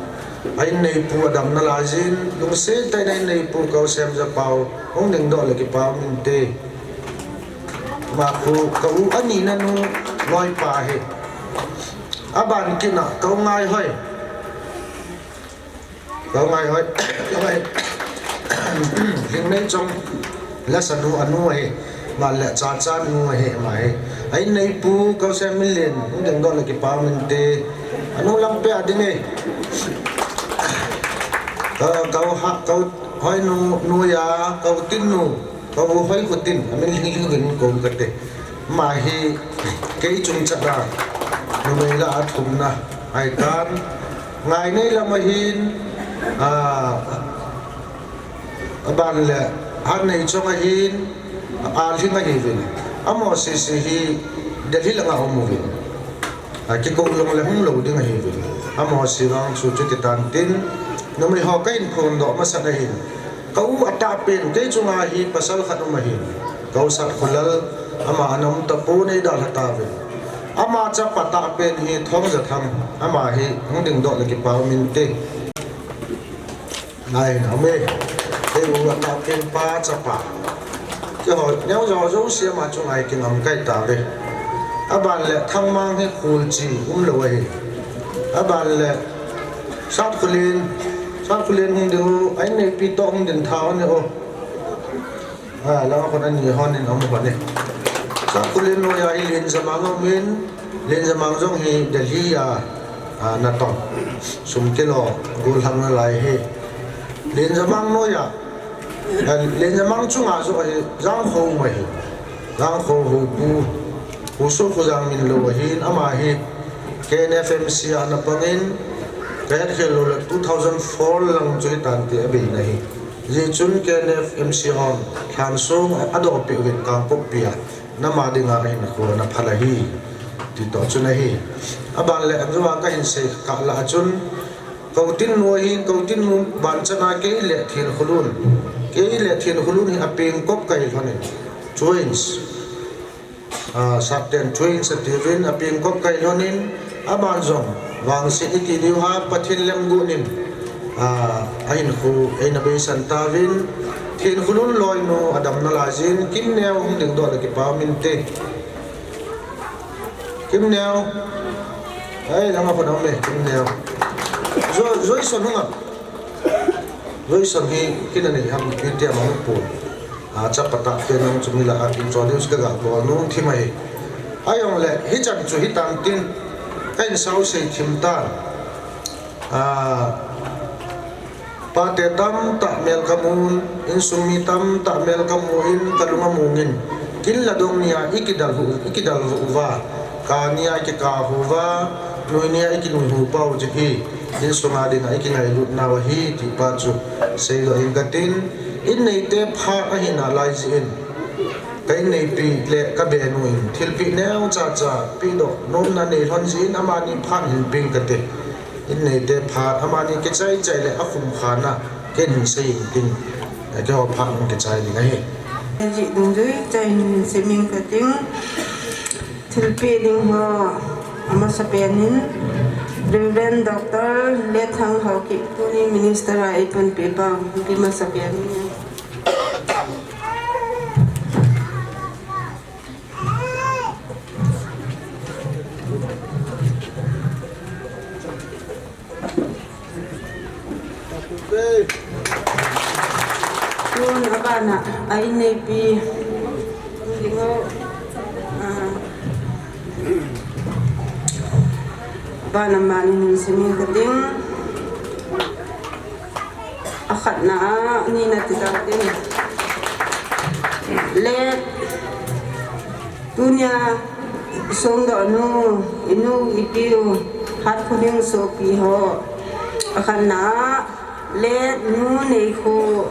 A inneipu adam nalaijin, lungset tah in a inneipu Kousemjapao, hung dingdoh le kipah um inte. Ama khu, ka u anina nu, loipa hi. Aban kit na, Koungaihoi. Koungaihoi, Koungai, Lhingneichong, Lasanu anu ahi, ama le Chachan nu ahi, ama hi. A inneipu, Kousemminlen, hung dingdoh le kipah um inte. Anu lampi a ding e. Kou, Kouha, Kouhoinu, nuiya, Koutinnu. Ka u Hoikhutin, amin lhinglhing uvin kou kate. Ama hi kei chungchang a numei lah a thumna ahitan. Ngainei lam ahin, a, aban le Hatneichong ahin, a lhing ahiuvin. Amaho sese hi Delhi langa um uvin. A, kikou jongle hung lou ding ahiuvin. Amaho se vang chu chuti tan tin, numei ho kahin phondoh masat ahin. Ka u atahpen, kei chunga hi pasal khat um ahin. Ka u Satkhulal, ama ana um tapon, eidalha tauvin. Ama chapa tahpen hi Thongjathang, ama hi hung dingdoh le kipa um inte. Ngai na me. Kei u atahpen pa chapa. Keiho neo jouse ama chunga hi kingam kai tauve. Aban le Thangmang hi Khulchi umlou ahi. Aban le Satkhulen, Satkhulen hung ding u, a inneipi toh hung ding tha u ahi o. A, langa khun ani hon in aum khun e. Satkhulen noiya hi Lenjamang aum in, Lenjamang jong hi Delhi a, a, natong sum kilo gollhang nalai hi. Lenjamang noiya, a, Lenjamang chunga jong hi Jangkho um ahi. Jangkho Hopu, Pu Sokhojang min lou ahin, ama hi K N F M C a ana pang in, kahet khel lou le two thousand four lang chu hitante abei na hi. Hijeh chun K N F M C hon lhansong adoh peh uvin Kangpokpi a, nama dinga ahinkho ana phal ahi, ti toh chun ahi. Aban le anjou a kahin sei kah lah a chun, Koutinnu ahin, Koutinnu banchan a kei le Thenkholun, kei le Thenkholun hi apengkop kahi lhon in, twins. A, Satten twins atiuvin, apengkop kahi lhon in, aban jong vangset iti diu ham, Pathen lemguh in, a, ahinkho eina beisan tauvin, Thenkholun loinu adam nalai jin, Kimneo hung dingdoh le kipa um inte. Kimneo. Ei, langa khun aum e, Kimneo. Jo-, Joison hung a. Joison hi kin anei ham, ipi ti ama hung pon. A, chapa tahpen nung chu mi lah a introduce kaga bol nung thim ahi. Ahijongle, hichan chu hitan tin, kahin sao sei thim tan. A, pate tamtah mel kamun, insung mi tamtah mel kamun, kalung amung in, kin ladong nia ikidalhu, ikidalhu uva, kani a ikikahu uva, nui nia ikinui hu pau chu hi, insunga dinga ikingailutnau ahi, ti pa chu seidoh inge katin, inneite phat ahi nalai jeh in, ka inneipi le kabenu in, thilpeh neocha cha pehdoh nomna nei lhon jeh in, amani phat hin peng kate. Inneite phat, amani kichai chai le akhum khan a, ken hin sei inge tin, keiho phat hung kichai ding ahi. Jih dungjui chai hin sei inge kating, thilpeh ding ho amasapen in, Reverend Doctor Letthang Haokip tuni Minister a eipanpi pau, ipi masapen in. Tun abana, a inneipi, dingo, a, abana mani hin sei inge kating. Akhatna, anina ti tau tin. Le, tunia, songdohnu, inu, ipiu, Hatkhoning sopi ho. Akhatna, le, nu Neikho,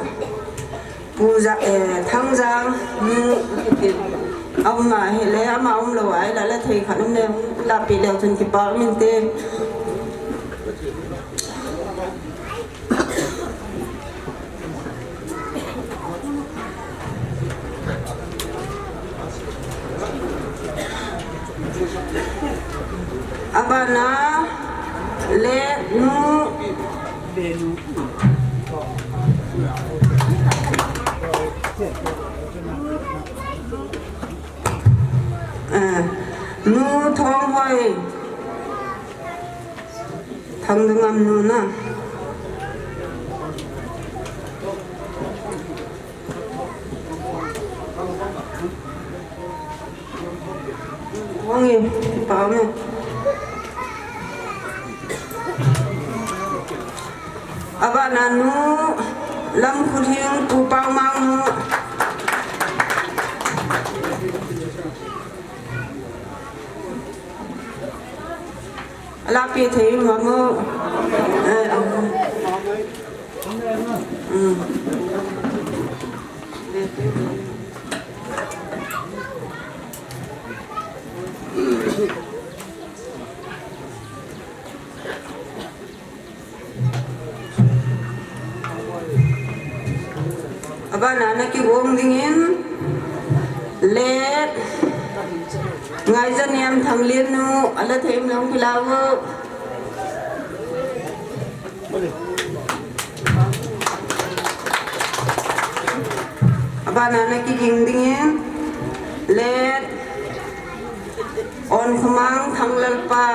Pu Ja-, eh, Thangjang, nu, ipi, ama hile, ama umlou a, ila le thei khat um le, la pi leu chun kipa um inte. Abana le nu. Eh, nu Thonghoi. Thangdungam nu na. Wang e, pa me. Abana nu, Lamkhuthing, Pu Paomang nu. Lapi thei mamo. Eh, um. Abana na kigong dingin, le, Ngaijaniam Thanglian nu, ala thei um le hung kilau. Abana na kiging dingin, le, Onkhomang Thanglalpa.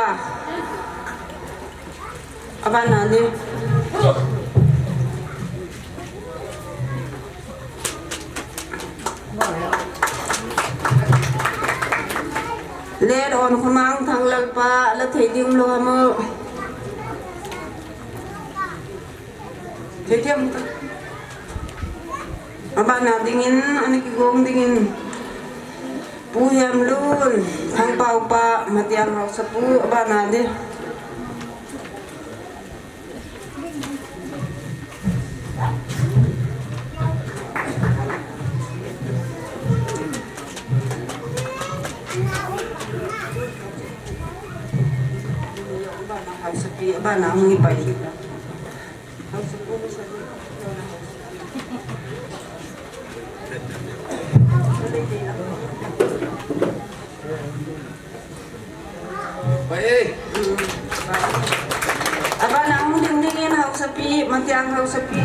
Abana ni. Le Onkhomang Thanglalpa, la thei ding lo mo. Thei diam ta. Abana dingin, ana kigong dingin. Pu Hemlun, Thangpau pa, Matiang Haosapu, abana di. Haosapi, abana hung i pai. Pai. Abana hung ding dingin Haosapi, Matiang Haosapi.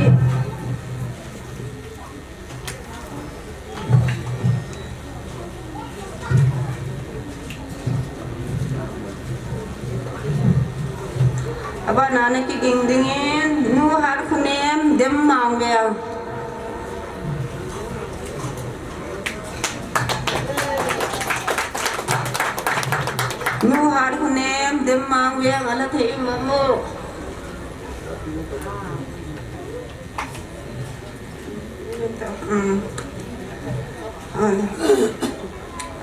Abana na kiging dingin, Nu Harkhunem, Demmang Veng. Nu Harkhunem, Demmang Veng, ala thei um mo. Hmm.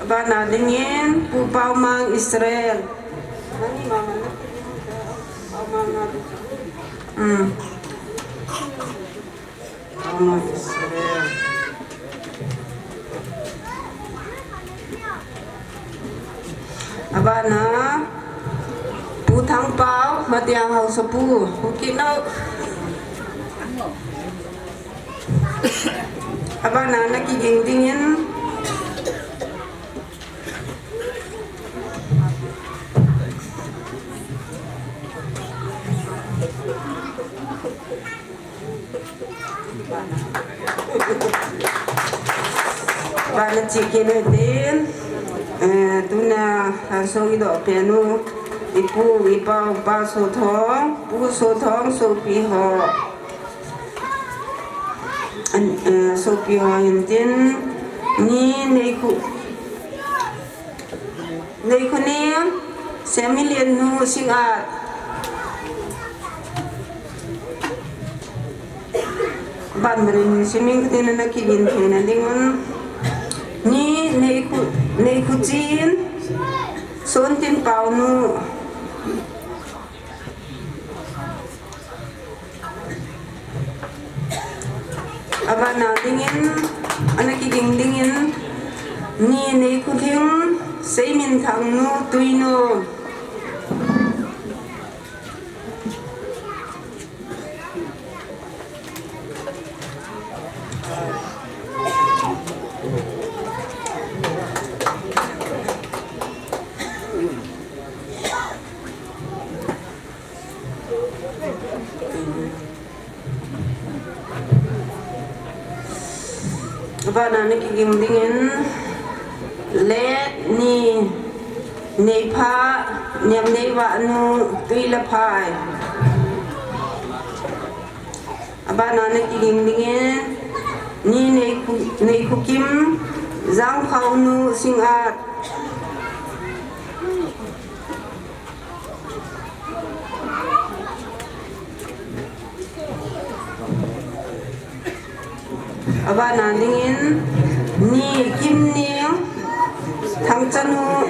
Abana dingin, Pu Paomang Israel. Hmm. Paomang Israel. Abana, Pu Thangpau, Matiang Haosapu, Pu Kino. Abana, na kiging dingin. Abana chikit utin, eh, tuna, ah, so i doh pen u, i pu, i pau, Pa Sothong, Pu Sothong, sopi ho. An, eh, sopi ho hin tin, ni nei khu. Nei Khunem, Semilian nu Singat. Ban manin siming khutin na kigin thei na ding un. Ni Nei Khu, Nei Khuchin, Sontinpau nu. Abana dingin, ana kiging dingin, ni Nei Khulhing, Seiminthang nu, Tuinu. Abana na kiging dingin, le ni Neipha, Niam Neiva nu, Tuilaphai. Abana na kiging dingin, ni Nei Khu, Nei Khukim, Jangphau nu, Singat. Abana dingin, ni Kimning, Thangchanu.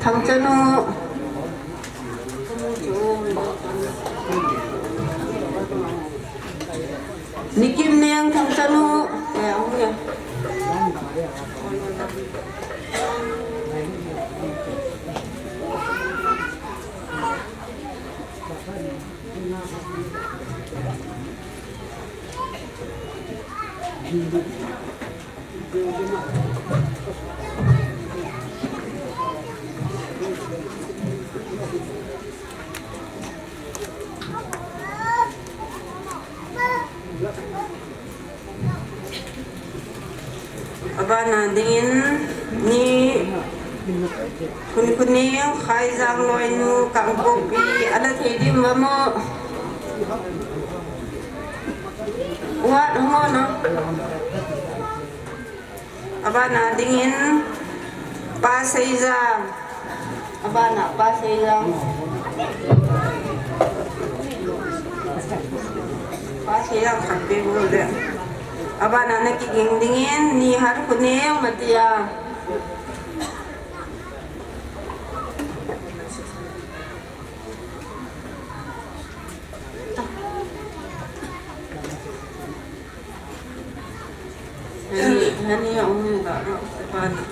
Thangchanu. Nikim Neng Thangchanu. Abana dingin ni Khunkhuneng Khaijang Loinu Kangpokpi, ala thei ding vamo. What? Hung on, no? Abana dingin Pa Seijang. Abana Pa Seijang. Pa Seijang khat pe bu le. Abana na kiging dingin ni Harkhuneng Matia. Hani, hani a um da, da, da, da.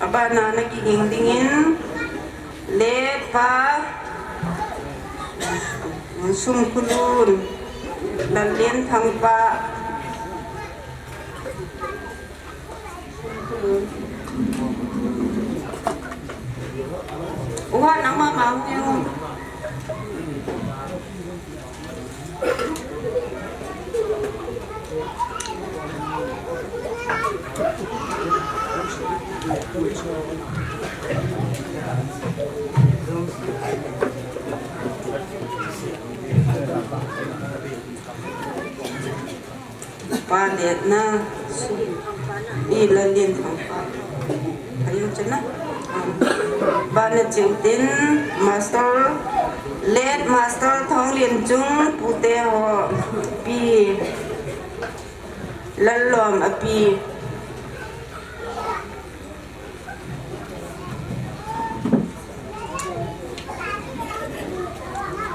Abana na kiging dingin, le Pa Sumkhulun, Lallen Thangpa. Uha, nang mama hung e. Pa Letna, Pi Lallen Thangpa. Ayu chana. Bana chingtin, Master, Late Master Thonglenchung, pute ho, Pi Lallom api.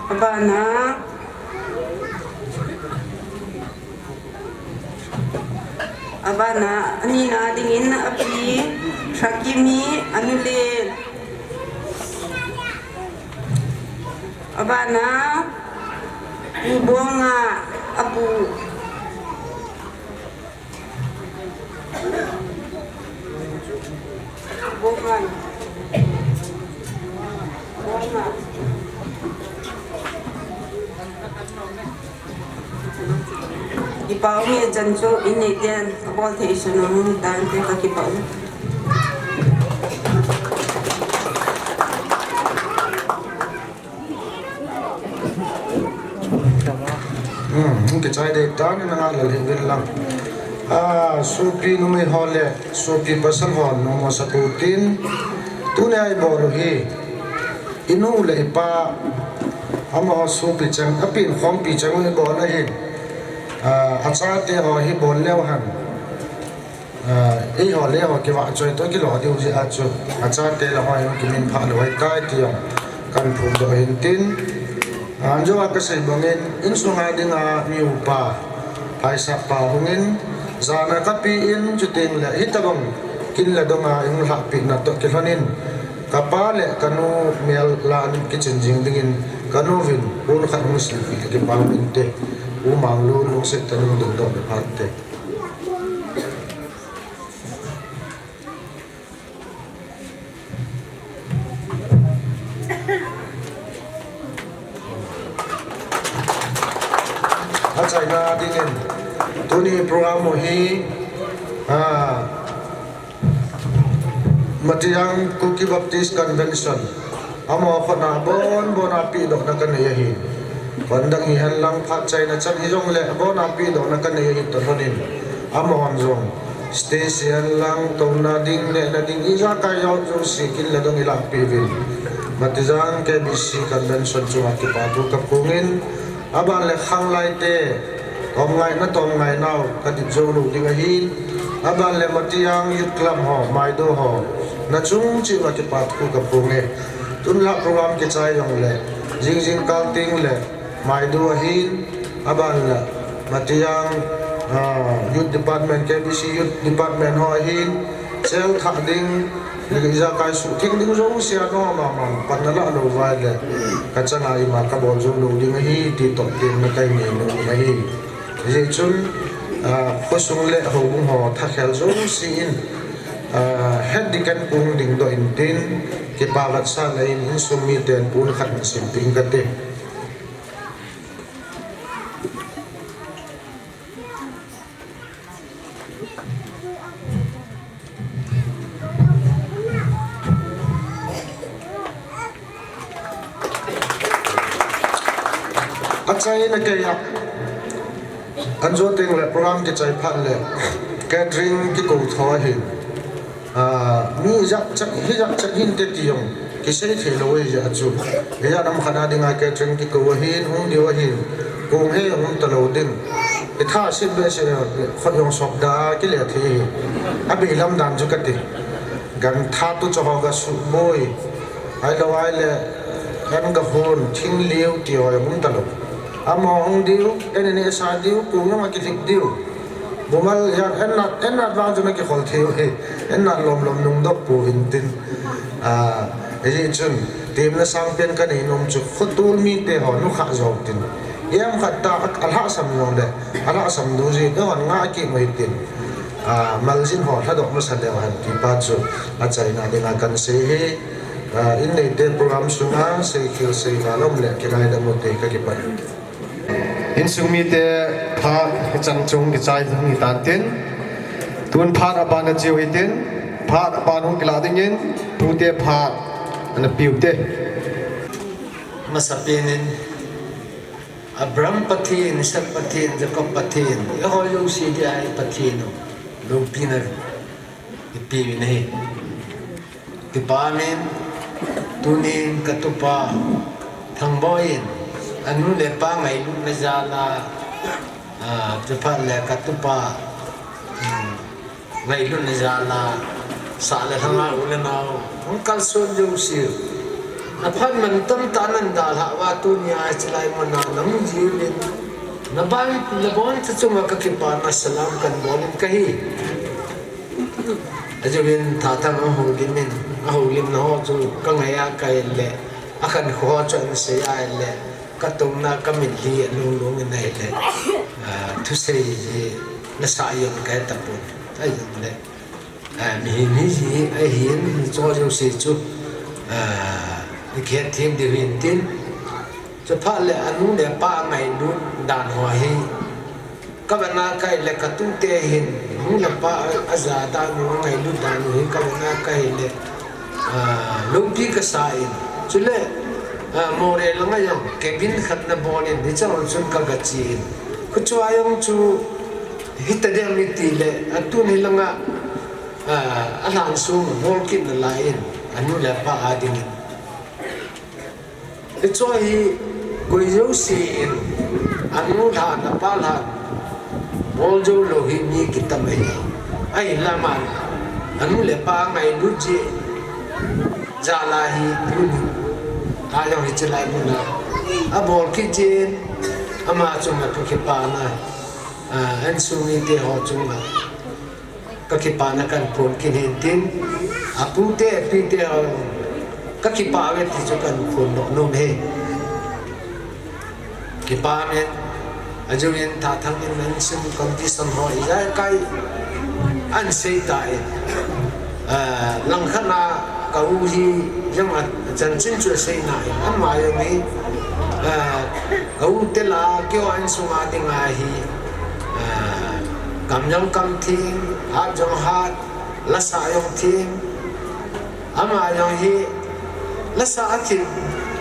Abana, abana, anina dingin api, Sakimi, anule. Abana, Pu Bonga, apu. Kipah ume, chan chu in neiten kabol thei sun u dan te kakipah ume. Hmm, kichai dei tan, nanga lal hi vil lang. Ah, sopi numei ho le sopi pasal ho nung masa tu tin. Tuni a ibol u hi, inu le ipa, amaho sopi chang, api in khompi chang u ibol u hi. Ah, achate ho hi bol leu hen. Ah, eiho le ho kivahchoi toh kilou diu jeh a chu, achate le ho jong kiminphah lou ahitai ti jong kahin phongdoh ahin tin, ah, jong a kasei bangin, insunga dinga mi upa, phaisah pa hungin, jana kapi in, chuteng le hitobang kin le donga ihung lhahpeh na toh kilhonin, kapa le kanu mel lah in kichin jing dingin, kanu vin pon khat hung silpeh le kipah inte, U Manglun lungset tah in dingdoh le phante. Achaina dingin, tuni program u hi, ah, Matiang Kuki Baptist Convention. Amaho khut a bon bon a pehdohna kanei ahi. Kon dang hihen lang phat chaina chan hijongle bon a pehdohna kanei ahi toh lhonin. Amahon jong stage hihen lang touna ding, nehna ding ijakai jong jouse kin le dong ilahpeh uvin. Matiang K B C Convention chunga kipa thu kaphongin. Aban le khanglai te, Tomngai na tomngai nau, ka dit jou lou ding ahin. Aban le Matiang Youth Club ho, Maidu ho, na chung cheh uva kipa thu ka phong e. Tun la program kichai jong le, jing jing kal teng le, Maidu ahin, aban le, Matiang, ah, Youth Department, K B C Youth Department ho ahin, sel thah ding, ijakai suhtheng ding jouse a noma man, pan na la lou uva le, ka changa ima ka bol jou lou ding ahi, ti toh tin na kai ni lou ding ahi. Hijeh chun, ah, khosung le houbung ho thakhel jouse in, ah, het ding kan pung ding doh in tin, kipa vetsahna in, insung miten pon khat na sim ding kate. Achaina kei a. An jo teng le program kichai phat le catering kikou tho ahin. Ah, mi ijat chat, hijat chat hinte ti jong kisei thei lou ahi jeh a chu. Hijat nam khat a dinga catering kikou ahin, hung diu ahin. Kong he hung talou ding. Itha sit behseh, khut jong sop da kile thei ahi. Abeilam dan chu kati. Gantha tu cho ho ga suboi. Ahilou ahile, gan ga hon, thing liu ti ho jong um talou. Amaho hung diu, an in sa diu, kong jong akilhip diu. Bumal hian, an nat, an nat vang chu na kikhol thei u hi. An nat lom lom nung dok pu hin tin. Ah, hijeh chun, temna sang pen ka nei nom chu, khotol mite ho, nu kha zo tin. Iam khat ta, a, alhahsam jong le, alhahsam du ji, ka hon nga ki mai tin. Ah, maljin ho, hla dok masa leu hen, ti pa chu, achaina dinga kan sei hi. Ah, in neite program sunga, sei khel sei va lom le, kinai dam u te ka kipan. Insung mite phat hichan chung kichai hung hitan tin. Tun phat aban a chiu hitin. Phat aban hung kila dingin. Tute phat ana piu te. Masapen in Abraham Pathen, Isaac Pathen, Jacob Pathen, eiho jouse dia i Pathen u. Loupina ipi u ahi. Kipa min, tunin ka tupa Thangboi in, anu le apa ngailutna jal a, ah, chuphat le ka tupa, um, ngailutna jal a, sah le lhang a u le nao, hung kalson jouse u. Na phat mantam tah nan dalhah uva tunia chilai muna na hung jiuvin, na ban le bon chunga ka kipana salam kan bol in ka hi. Ajouvin Thathang a houlim in, a houlimna ho chu ka ngai a ka en le, a khankho ho chu an sei a en le, ka tungna ka mitlhi a lunglung in ahile, ah, thusei hi nasah in ka he tapon. Ahin le, ah, mihem hi ji ahin, hicho jouse chu, ah, i khet them diu hin tin, Chuphat le anu le apa ngailut dan ho hi, ka vena ka le ka tute hin, nu le pa a, aja dan u, ngailut dan u hi ka vena ka le, ah, loupi ka sa in. Chule, ah, Moreh langa jong, cabin khat na bol in, hiche chun ka ga che in. Khuchua jong chu, hita dem iti le, atuni langa, ah, alhan sung bol kit nalai in, anu le apa a dingin. Hicho hi koi jouse in anu lhan, apa lhan bol jou lou hi mi kitam ahi. Ahinla aman anu le apa ngailut jeh jal a hi tuni a jong hiche lai muna abol kit jeh in ama chunga ka kipana, ah, insung mite ho chunga ka kipana kan phon kit hin tin, apute, apite ho, ka kipah uve ti chu kan phon doh nom e. Kipah e, ajouvin Thathang in an sim condition ho ijat kai an sei ta e. Ah, langkhat a ka u hi jong a chanchin chu asei nai, ama jong hi, ah, ka u te la keiho insunga dinga hi, ah, kam jong kam thim, hat jong hat, lasa jong thim, ama jong hi lasa a thim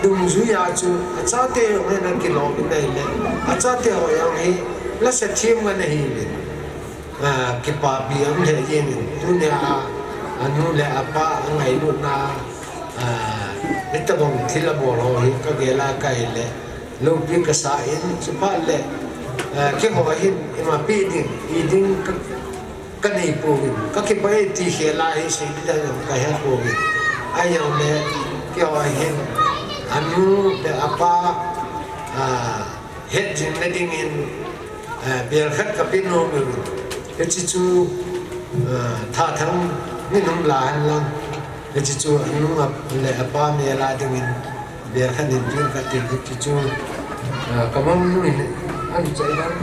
dungjui a chu achate jong hi ana kilom in ahile, achate ho jong hi lasa thim ngen ahi le. Ah, kipapi um lheh jeng in, tunia, anu le apa angailutna, ah, hitabang thil abol ho hi ka gel a ka hile, loupi ka sa in, chuphat le, Eh, keiho hin ima pe ding, i ding ka, ka nei pouvin, ka kipah e ti khel a hi sei ding dan jong ka he pouvin. Ahijongle keiho hin anu le apa, ah, het jing na dingin, eh, bel khat ka pe nom uvin. Hiche chu, eh, Thathang min hung la hen lang. Hiche chu anu le apa mel a dingin bel khat in pe in kati, hiche chu, ah, ka mounu hin ahin choi dan.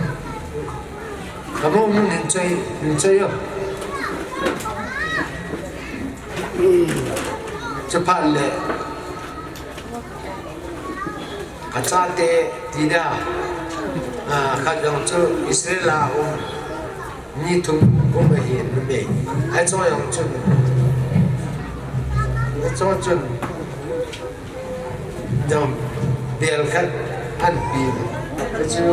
Ka mounu hin choi, hin choi o. Chuphat le ka chate ti da. Ah, khat jong chu Israel a um. Mi thum um ahi numei. Ahi chong jong chun, ahi chong chun jong bel khat ahin pe. Achu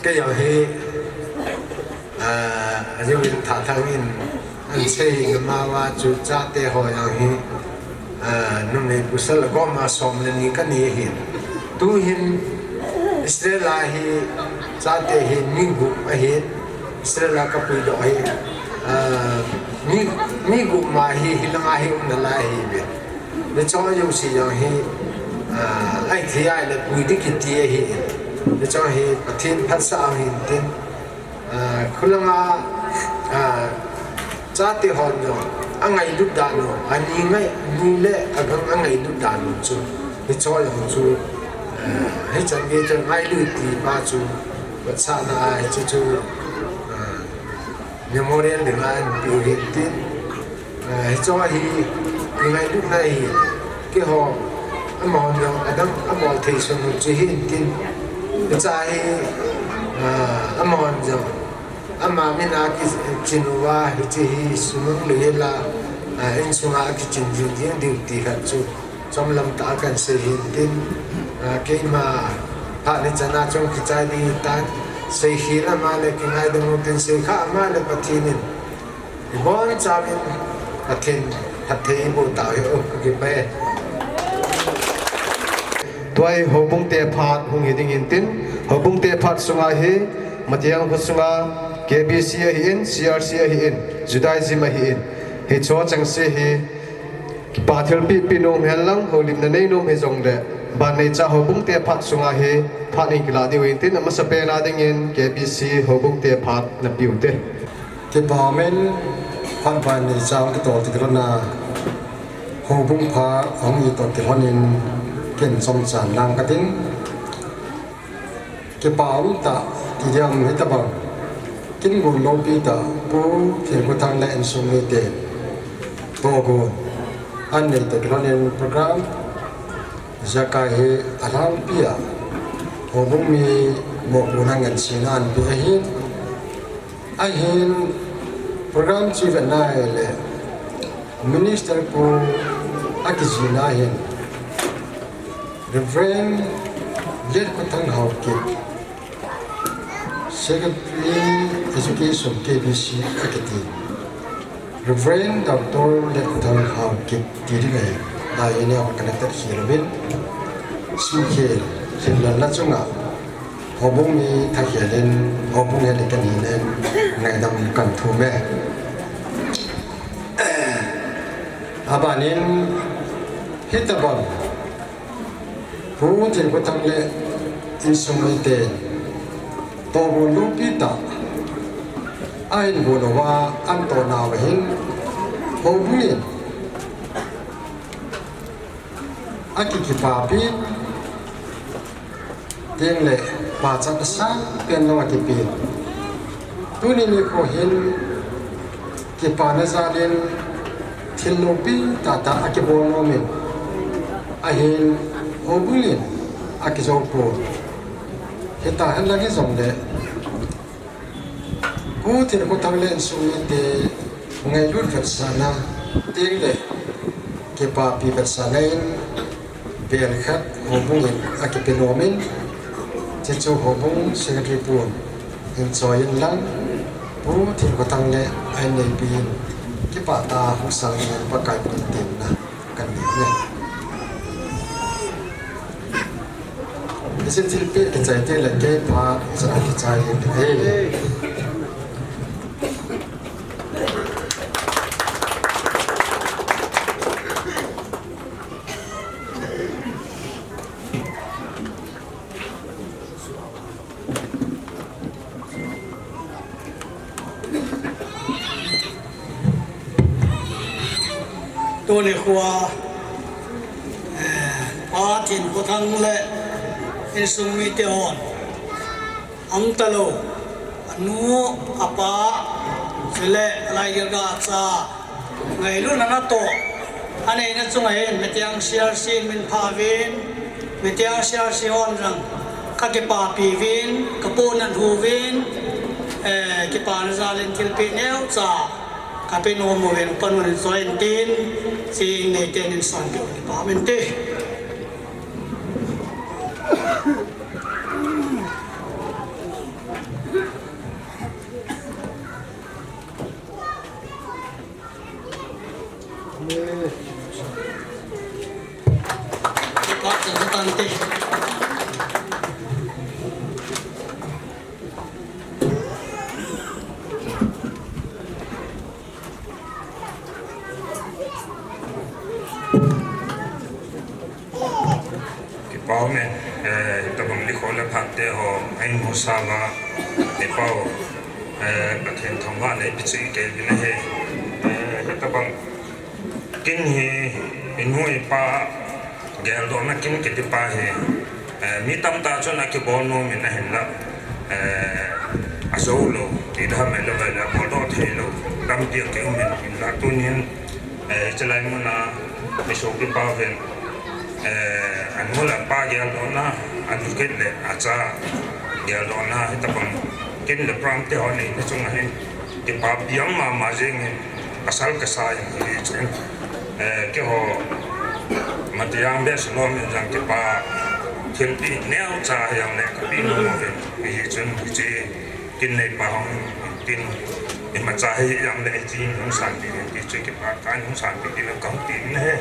Kei jong hi, ah, ajeh in Thathang in ahin sei hi, ama va chu chate ho jong hi, ah, numei pasal agom a som le ni ka nei ahin. Tu hin Israel a hi chate hi mi gup ahin, Israel a ka puidoh hi, ah, mi, mi gup ma hi, hilanga hi um nalai ahi ve. Hiche chong jouse jong hi, ah, ahi thei ahile pui ding kiti ahi. Hiche chong hi Pathen phatsah ahin tin. Ah, khulanga, ah, chate hon jong angailut dan u, ani ngai, ni le agang angailut dan u chu. Hiche chong jong chu, ah, hichan gei chun ngailut ti pa chu, phatsahna a hiche chu, ah, memorial dinga ahin pe u ahin tin. Eh, hiche chong hi, kingailutna hi, keiho, amahon jong adang abol thei sun u chu ahin tin. Hiche hi, eh, amahon jong ama min a kichin uva, hiche hi sumang lui la, eh, insunga kichin jing jing diu ti khat chu chomlam tah a kahin sei ahin tin. Eh, keima phat ni chan a chun kichai ding ahitan, sei khel ama le kingaidam u tin, sei kha ama le Pathen in ibonchauvin Pathen phatthei eiboh tauhen, ka kipah e. Tua hi houbung te phat hung hi ding ahin tin, houbung te phat sunga hi, Matiang kho sunga, K B C ahin, C R C ahin, Judaism ahin, hiche ho chengse hi, kipa thilpeh peh nom hen lang, houlimna nei nom hijongle, ban neicha houbung te phat sunga hi, phat in kilah diu ahin tin, amasapen a dingin, K B C houbung te phat na peh u te. Kipa umin, phat ban neicha kitol ti kilhon a, houbung phat hung hi toh kilhon in, kin chomchan lang katin. Kipa um tah, ti ding ham, hitobang kin gon loupi tah, Pu Thilkhothang le insung mite tohgon anei toh kilhon in program jakai hi alhangpi a houbung mi mopohna ngen china anpe ahin. Ahin, program chu ivet na ahile, Minister pu akijih na hin, Reverend Letkhothang Haokip, Secretary Education K B C akiti, Reverend Doctor Letkhothang Haokip ti ding ahi, lai in a connected hi louvin, suhkhel, khenlelna chunga, houbung mi thakhel in, houbung het ding kahi nen, ngaidam kathum e. Abanin, hitobang, Pu Thilkhothang le insung mite, tohgon loupi tah ahin gon uva, ahin toh nauva hin, houbung in akikipapi, tengle pachat asangpen jong akipe. Tuni nikho hin kipana jal in thil loupi tahtah akibol nomin, Ahin, houbung in akijou pon. Hita henlang hijongle, Pu Thinkhothang le insung mite ngailut vetsahna, tengle kipapi vetsahna in, bel khat houbung in akipe nom in, chuchu houbung secretary pun hin choi inlang, Pu Thinkhothang le a inneipi in kipah tah a hung sang dingin Pakai pun temna kanei e. Hiche thilpeh kichai tengle kei phat hiche a kichai ding ahi. Tuni khoa, eh, Pa Thinkhothang le insung mite hon, aum talou, anu, apa, chule laigilgal cha, ngailutna natoh aneina chunga hin, Meitei C R C in min pha uvin, Meitei C R C hon jong kakipapi uvin, kapohnat uvin, eh, kipana jal in thilpeh neocha kape nom uvin, panun in choi intin, chi nei ten in sanpeh u kipa uvinte. Kipa ume, eh, hitabang likho le phat te ho, ahin musah uva, kipa u, eh, Pathen thangvahna ipi chu ikei uvin ahi, eh, hitabang kin hi, inu ipa, geldohna kin kiti pa hi, eh, mi tamtah chun akibol nom in ahinla, eh, ajou lou, ti dam ahilou, ahilou, aboldoh thei lou, tampi akium in ahinla, tunin, eh, hiche lai muna, mi sopipa uvin, eh, anu le apa geldohna, anu kit le acha geldohna, hitabang kin le pram te ho neina chunga hin, kipapi mama jeng in, pasal kasa in, hichun, eh, keiho, Matijang Best Lom in jong kipa thilpeh neocha jong le kape nom uvin, hichun, hiche kin neipa hung tin, imacha hijongle ijin hung sanpeh in, ti chu kipa tah in hung sanpeh in kahung ti in ahi.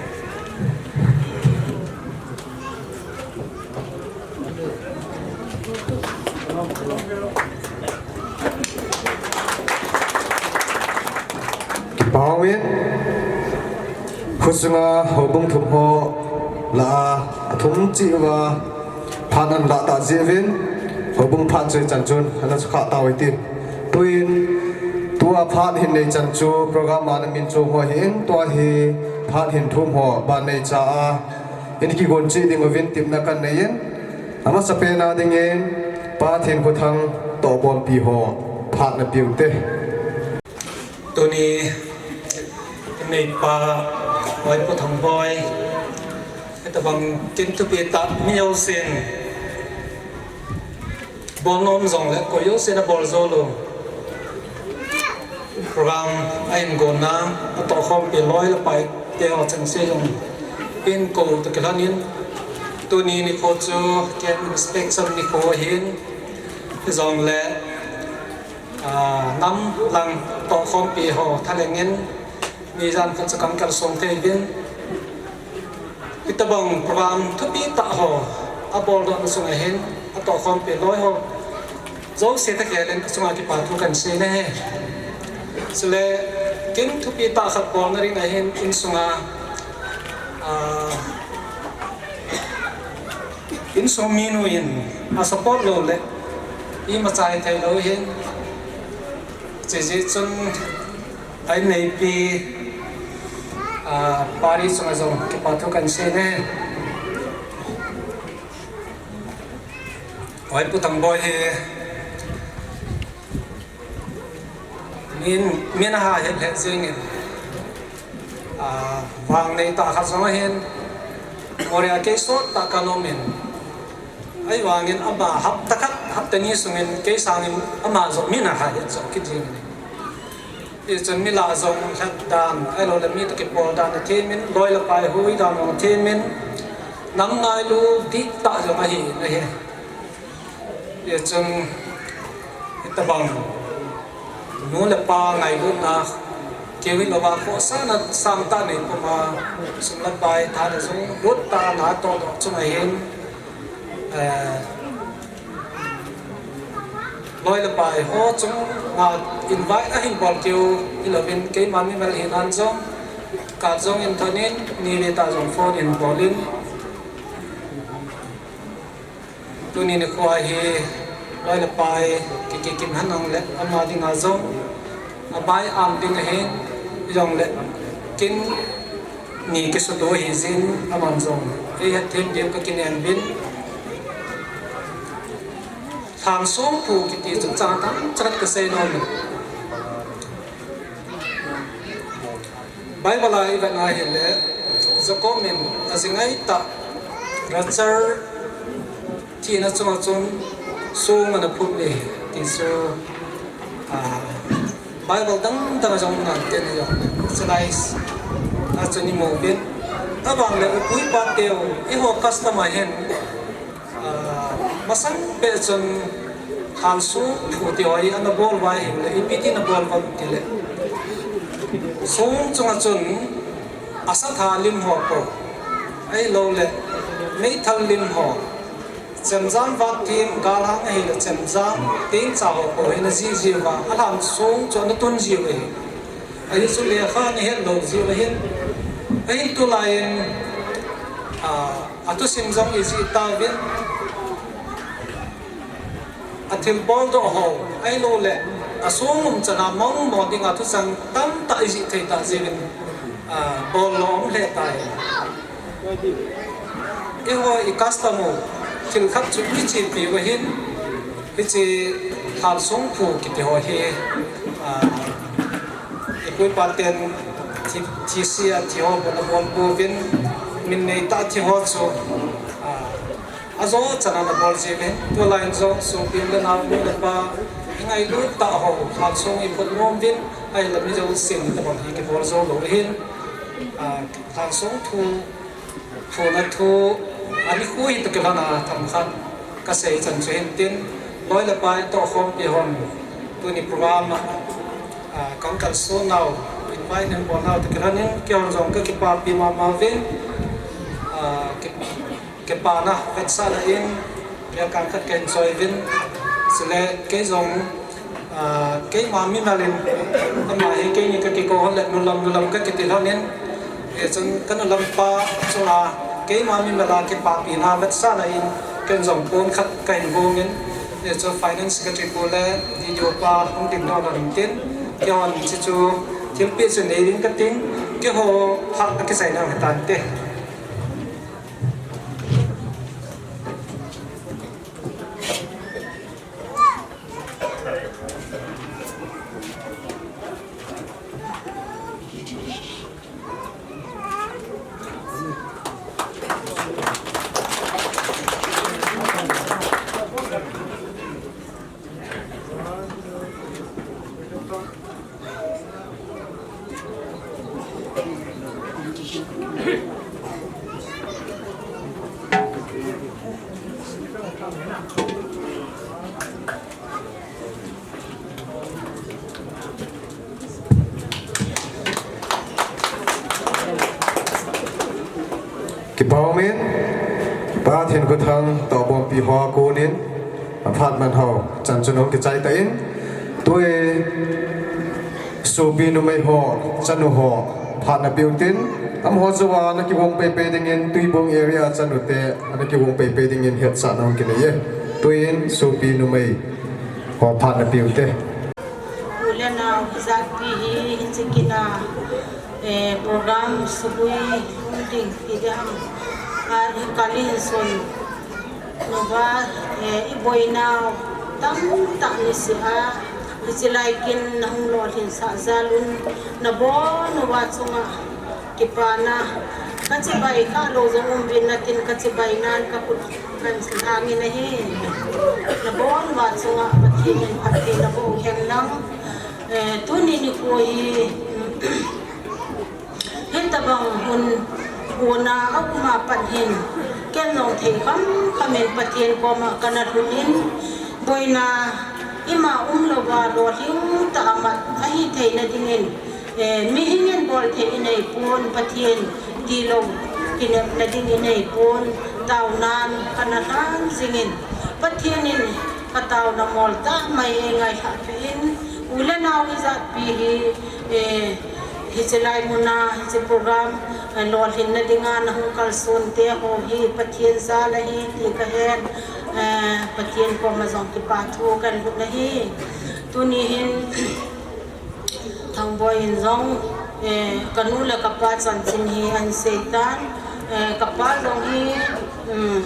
Kipa umin, khosunga houbung thum ho lah a, athum cheh uva phat ahin lah tah jeh uvin, houbung phat chu ichan chun ana sukhah tau hitin. Tuin, tua phat hin nei chan chu program a ana min chom ho ahin, tua hi phat hin thum ho ban neicha a, in kigon cheh ding uvin temna kanei in, amasapen a dingin, Pa Thinkhothang tohbolpi ho phat napeh ute. Tuni, inneipa, Pu Thangboi, hitabang kin thupeh tah mi jousen bol nom jongle, koi jousen abol jou lou program ahin gonna, atohkhompi loi le pai te ho chengse jong in kou toh kilhon in, tuni nikho chu camp inspection nikho ahin, hijongle, ah, nam lang tohkhompi ho thalheng in, mi jan khat chu kakalsong thei uvin, hitabang program thupeh tah ho aboldohna chunga hin, atohkhompi loi ho jouse thakhel in kachunga kipa thu kahin sei nahi. Chule, kin thupeh tah khat bolna dinga hin insunga, ah, insung minu in asupport lou le, imacha hithei lou ahin, chujeh chun a inneipi, ah, Pari chunga jong kipa thu kahin sei nahi. Oi, Pu Thangboi hi min, min aha het lheh jengin, ah, vang neitah khat jong ahin, Moreh a kei sot tah kanom in, ahivangin ama hapta khat, hapta ni sungin kei sangin ama jong mi ana hahit jong kit jing in. Hichun mi lah jong lhep dan, ahilou le mi toh kibol dan athem in, loi le pai hui dan jong athem in, nam ngailu dihtah jong ahi in ahi. Hichun, hitabang nu le pa ngailutna, keu hilou a khohsahna sangtah nei puma, sum le pai, tha le jung, lut tah a natoh doh chunga hin, eh, loi le pai ho chunga invite ahin bol keu hilouvin, keima mimal hinan jong, card jong in thon in, ni le ta jong phone in bol in, tuni nikho hi loi le pai kikikim henlang le ama dinga jong abai am ding ahin, hijongle kin ni kisuto ahi jeh in aman jong eihetthem diu kakinem uvin. Lhansong phu kiti chu chang tam chang kasei nom in. Bible a ivet na hile, Jacob in ajing ngai tah, Rachel thina chunga chun song ana phut e ti chu, ah, Bible dang dang a jong nante ni jong, chulai a chun imu uvin. Avangle u pu ipa teu, eiho custom a hin, Ah, masang pet chun lhansong phu ti ho hi ana bol uva ahile, ipi ti ana bol uvem tile, song chunga chun asatha lim ho po, ahiloule meithal lim ho, chemjam vat thim, galhang ahile chemjam, tengcha ho po hi ana jih jiuva, alhansong chu ana tun jiu ahi. Ahi chu lekha ana het lou jiu ahin, ahin tulai in, ah, athusim jong ijih tauvin, athilbol doh ho, ahiloule asong um chana mong mo dinga thuchang tamtah ijih thei tah jiuvin, ah, bol lou um lheh tai. Eiho i custom u thil khat chu ichepi uva hin, hiche lhansong phu kiti ho hi, ah, ipu ipa ten thi, thise a thi ho bol abol pouvin, min nei tah thi ho chu, ah, ajo chana ana bol jiuvin, tulai in jong sopi le nao, nu le pa, ingailut tah ho lhansong iphut nom uvin, ahile mi jousen tabang hi kibol jou lou ahin, ah, lhansong phu, phuna thu, ani khu hi toh kilhon a themkhat kasei chan chu hin tin, loi le pai toh khompi hon, tuni program a, ah, kakalson nau, invite neibolnau toh kilhon in, keihon jong kakipapi mama uvin, ah, ki, kipana vetsahna in, Welcome khat kahin choi uvin. Chule kei jong, ah, keima mimal in, ama hi keini kakikou lhon le nulam, nulam kakiti lhon in. Hichun kanulam pa chunga keima mimal a kipapina vetsahna in, ken jong pon khat kahin bung in. Hichu finance secretary pu le D D O pa hung ding nom lhon in tin. Keihon hichu thilpeh chu nei ding kating. Keiho phat akichai nau hitante. Kipa umin, Pathen khut thang, tohbompi ho a konin, aphat man ho, chan chun hung kichai tan, tui, sopi numei ho, chanu ho, phat na piu tin, amaho jouva ana kivong peipei dingin, Tuibong area chanu te, ana kivong peipei dingin, hetsahna hung kinei e. Tuin, sopi numei ho, phat na piu te. U le nao, hijat pi hi, hiche kin a, eh, program subui hung ding ti ding ham. A, hi kal in sun. Nova, eh, i boinau tamtah niseh a, hiche lai kin na hung lolhinsah jal un, na bonu va chunga kipana, Kachibai kha lou jong um vin natin, kachibai nan kakhut kan lhangin ahi. Nabon uva chunga Pathen in phatthei naboh hen lang. Eh, tuni nikho hi, hitabang hun huna auma pat hin, ken jong thei khamkham in Pathen koma kana lhun in, boina ima umlouva lolhing tah a mat ahi theina dingin, eh, mihing in bol thei inei pon, Pathen tilou kinepna ding inei pon, taonan kana lhan jingin, Pathen in kataona mol tah mai eingailhah peh in, u le nao ijat pi hi, eh, hiche lai muna, hiche program, eh, lolhinna dinga nahung kalson teho hi Pathen jal ahi ti kahen, eh, Pathen koma jong kipa thu kahin bol ahi. Tuni hin, Thangboi in jong, eh, kanu le kapa chanchin hi ahin seitan, eh, kapa jong hi, um,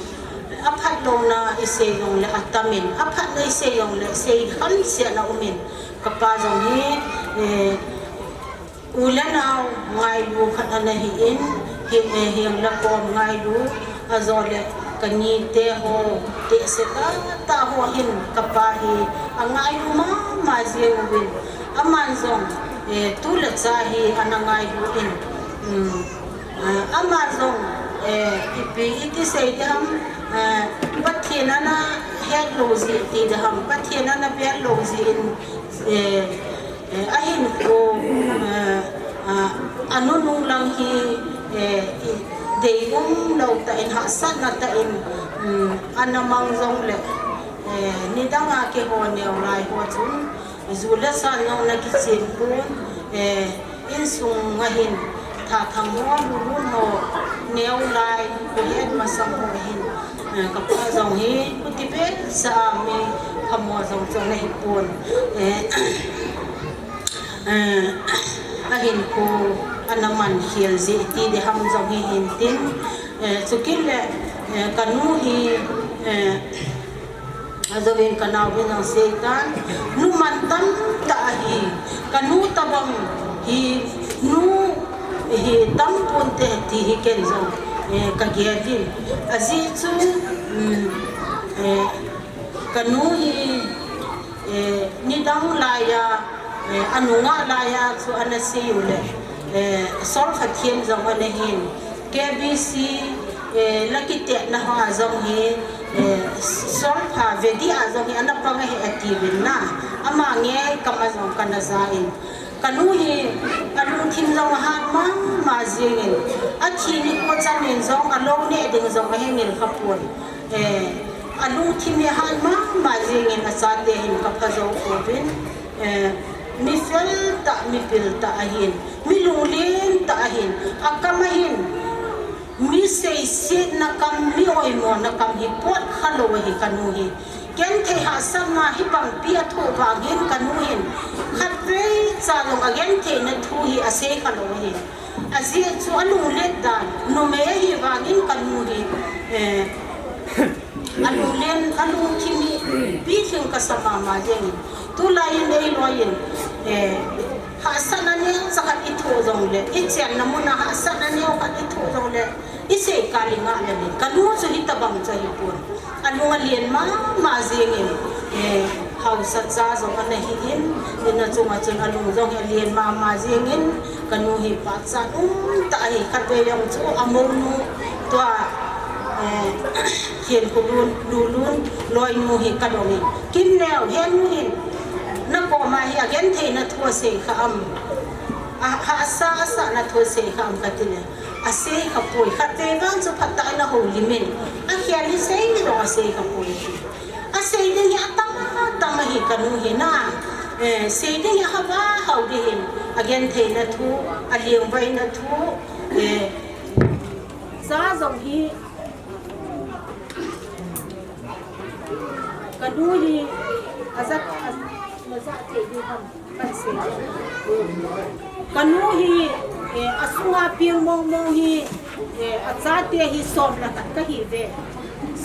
aphatlouna isei jongle atamin, aphatna isei jongle sei khamsetna umin, kapa jong hi, eh, u le nao ngailu khat ana hin, hi, eh, heng le kom ngailu, ajole kanite ho, tehse tahtah ho hin kapa hi angailu mama jeng uvin, aman jong, eh, tu le cha hi ana ngailu in, um, eh, ama jong, eh, ipi iti sei diham, eh, Pathen ana hetlou jeh ti diham, Pathen ana bellou jeh in, eh, eh, ahinkho, eh, ah, anunung lang hi, eh, i, deium lou tah in, hahsatna tah in, um, ana mang jongle, eh, nidanga keiho neo lai ho chun, ju le san jong ana kichen pon, eh, insunga hin, thathang ho, lulun ho, neo lai, kihet masang ho hin, eh, kapa jong hi, khuti behseh a mi phamo jong chu ana hipon, eh, eh, ahinkho ana man khel jeh ti diham jong hihen tin, eh, chukit le, eh, kanu hi, eh, ajouvin kanao vin jong seitan, nu mantam tah ahi, kanu tabang hi, nu hi tam ponte ti hi ken jong, eh, kagel in, ajeh chu, um, eh, kanu hi, eh, nidang laiya, eh, anunga laiya chu ana sei ule, eh, solfa thiam jong ana hin, K B C, eh, la kitetna hoa jong hi, eh, solfa ve dia jong hi ana pang ahi atiuvin na, ama ngeikam a jong kana ja in, kanu hi alungthim jong ahat mama jengin, athi nikho chanin jong alou neh ding jong ahengil khapon. Eh, alungthim hi ahat mama jengin achate hin kapha jou pouvin, eh, mi fel tah, mi pil tah ahin, mi lunglen tah ahin, akam ahin, mi seisetna kam, mi oimona kam hi pot khalou ahi kanu hi. Genthei hahsatna hibangpi athoh vangin kanu hin, khatvei cha jong agentheina thu hi asei khalou ahi. Ajeh chu alunglet dan, numei ahi vangin kanu hi, eh, alunglen, alungthim hi pilhing kasa mama jengin. Tulai in eiloi in, eh, hahsatna neocha khat ithoh jongle, ichenna muna hahsatna neo khat ithoh jongle, isei kal ingah lelin, kanu chu hitabang chu ahipon. Alung alen mama jengin, eh, haosa cha jong ana hin, in achunga chun alung jong hi alen mama jengin, kanu hi pachat umtah ahi, khatvei jong chu amounu, tua, eh, Khenkholun, Lulun, loinu hi kadongin, Kimneo, henu hin, nakoma hi agentheina thu asei kha am, a, hahsa asahna thu asei kha am katile, asei khapoi, khatvei vang chu phatah in ahoulimin, akhel hi sei jong asei khapoi. Asei ding hi atam, atam ahi kanu hi na, eh, sei ding hi ahava hao ding hin, agentheina thu, alengvaina thu, eh, cha jong hi, kanu hi, aja, a, najah thei ding ham, kansei. Kanu hi, eh, asunga peng mongmong hi, eh, achate hi som le khat kahiuve.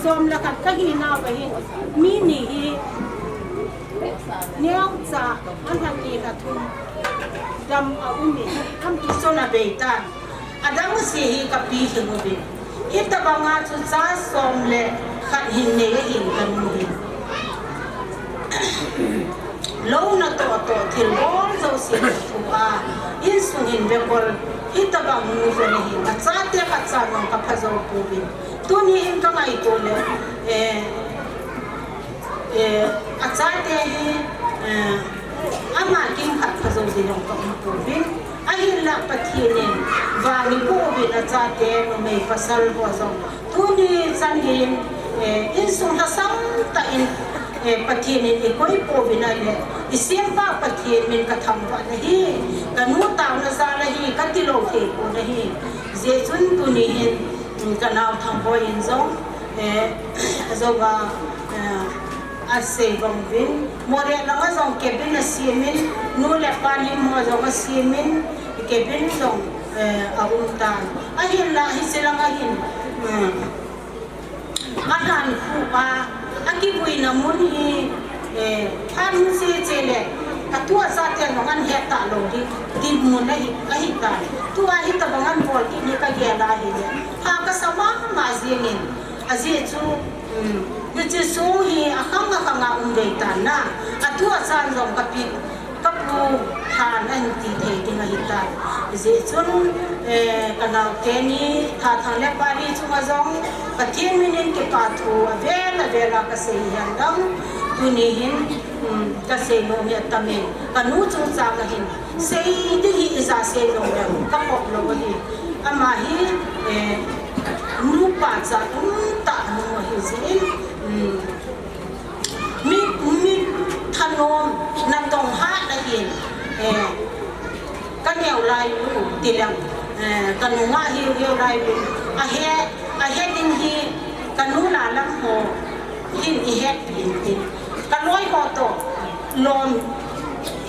Som le khat kahinauva hin, mi ni hi, neocha, alha ni lha thum, dam aumin, ampi chun abeitan. Adang se hi kapi hi uvin. Hitabanga chu cha som le khat hin nei ahin kanu hin. Lou natoh toh thil bol jouse thu a, insung hin vekol hitabang nu chu ahin. Achate khat cha jong kapha jou pouvin. Tuni hin kangaito le, eh, eh, achate hi, eh, ama kimkhat pha jou ding jong kaum pouvin. Ahinlah Pathen in vang eipoh uvin achate numei pasal ho jong. Tuni chan hin, eh, insung lhasam tah in, eh, Pathen in eikoi pouvin ahile, eisempa Pathen min kathangvah nahi, kanu taona jal ahi, kati lou thei pon ahi. Hijeh chun tuni hin, mm, kanao Thangboi in jong, eh, ajouva, eh, asei bang uvin, Moreh langa jong cabin asemin, nu le pa lim ho jong asemin, cabin jong, eh, aum tan. Ahinlah hiche langa hin, eh, alhan khu a, akivuina mun hi, eh, phat hung che che le, atua chaten jong ahet talou ding, dinmun ahi, ahitan. Tua hitabang abol kit hi kagel a ahile, pha kasa mama jengin, ajeh chu, um, hiche song hi akhang akhang a um dei tan na, atua chan jong kapi, kapu han ahin ti thei ding ahitai. Hijeh chun, eh, kanao teni Thathang le Pali chunga jong Pathen min in kipa thu avel avel a kasei hihen lang, tuni hin, um, kasei nom hi atamin, kanu chungchang a hin sei ding hi ija sei jong le kakop lou ahi. Ama hi, eh, nupa cha um tah nu ahi jeh in, um, Mi, mi thanom natong hat ahin, eh, kaneo lai u tileng, eh, kanunga hiu hiu lai u. Ahe, ahe ding hi kanu la lam ho hin ihet pin tin. Kaloi ho toh lom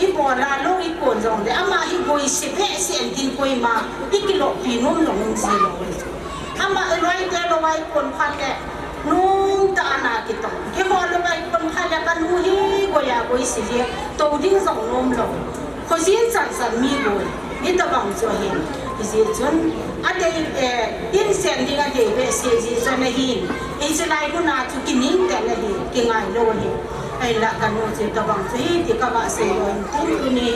ibol a lou ikon jongle, ama hi goi se behseh in tin koima ikilou pi nom lou um ji lou. Ama loi te lou a ikon phat le, nung tah a ana kitong. Keiho lou a ikon phat le kanu hi goi a goi se le, tou ding jong nom lou. Khojin chan chan mi goi. Hitabang chu ahin. Hijeh chun, adei, eh, insung ding adei behseh jeh chun ahin. Hiche lai hun a chu kining tah in ahin, kingai lou ahin. Ahinlah kanu chu hitabang chu hi ti kava sei lou in tin tuni.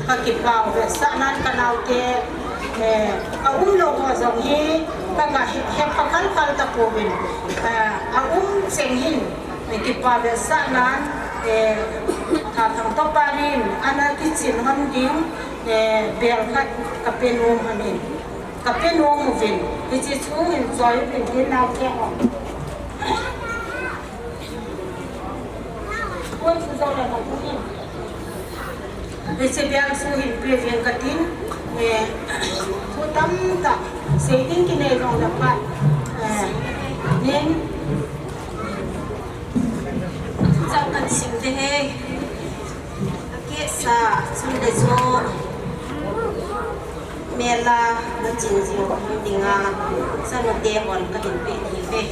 Kakipah vetsahnan kanaote, eh, aum lou ho jong hi, kaga he, hepha khal khal tapouvin, eh, aum cheng hin, eh, kipah vetsahnan, eh, Thathang toh Pali in, ana kichin hon ding, eh, bel khat kape nom hon in, kape nom uvin, hiche chu hin choi uvin tin naote ho. Hiche bel chu hin pe uvin katin, eh, thu tamtah sei ding kinei jong le phat, eh, nin. Chang kan sim te he. Akisa, chun le chu. Mela, na chin jing hung dinga, chanu te hon kahin pe hi ve.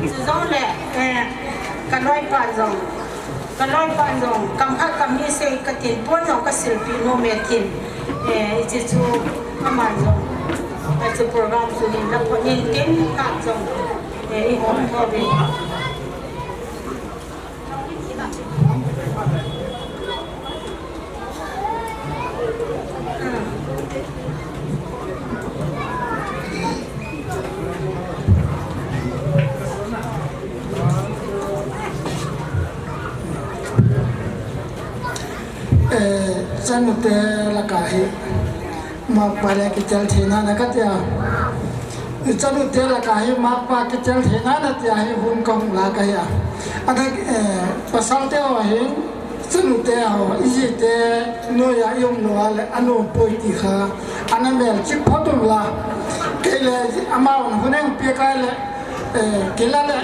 Chujongle, eh, kaloipa jong, kaloipa jong, kam khat kam ni sei katin, pon jong kasilpi nom e tin, eh, hiche chu, aman jong, hiche program chu hin la pon in tin, khat jong, eh, ihom tho ve. Eh, chanu te laka hi. Makpa le kichel theina na katia. Chanu te laka hi makpa kichel theina na tia hi hun kahung la kahia. Ana, eh, pasal te ho hi chanu te ho, iji te, noiya ium lou a le, anom poi ti kha. Ana mel chik phot um la. Kei le, amau na hun eng pe kai le. Eh, kila le,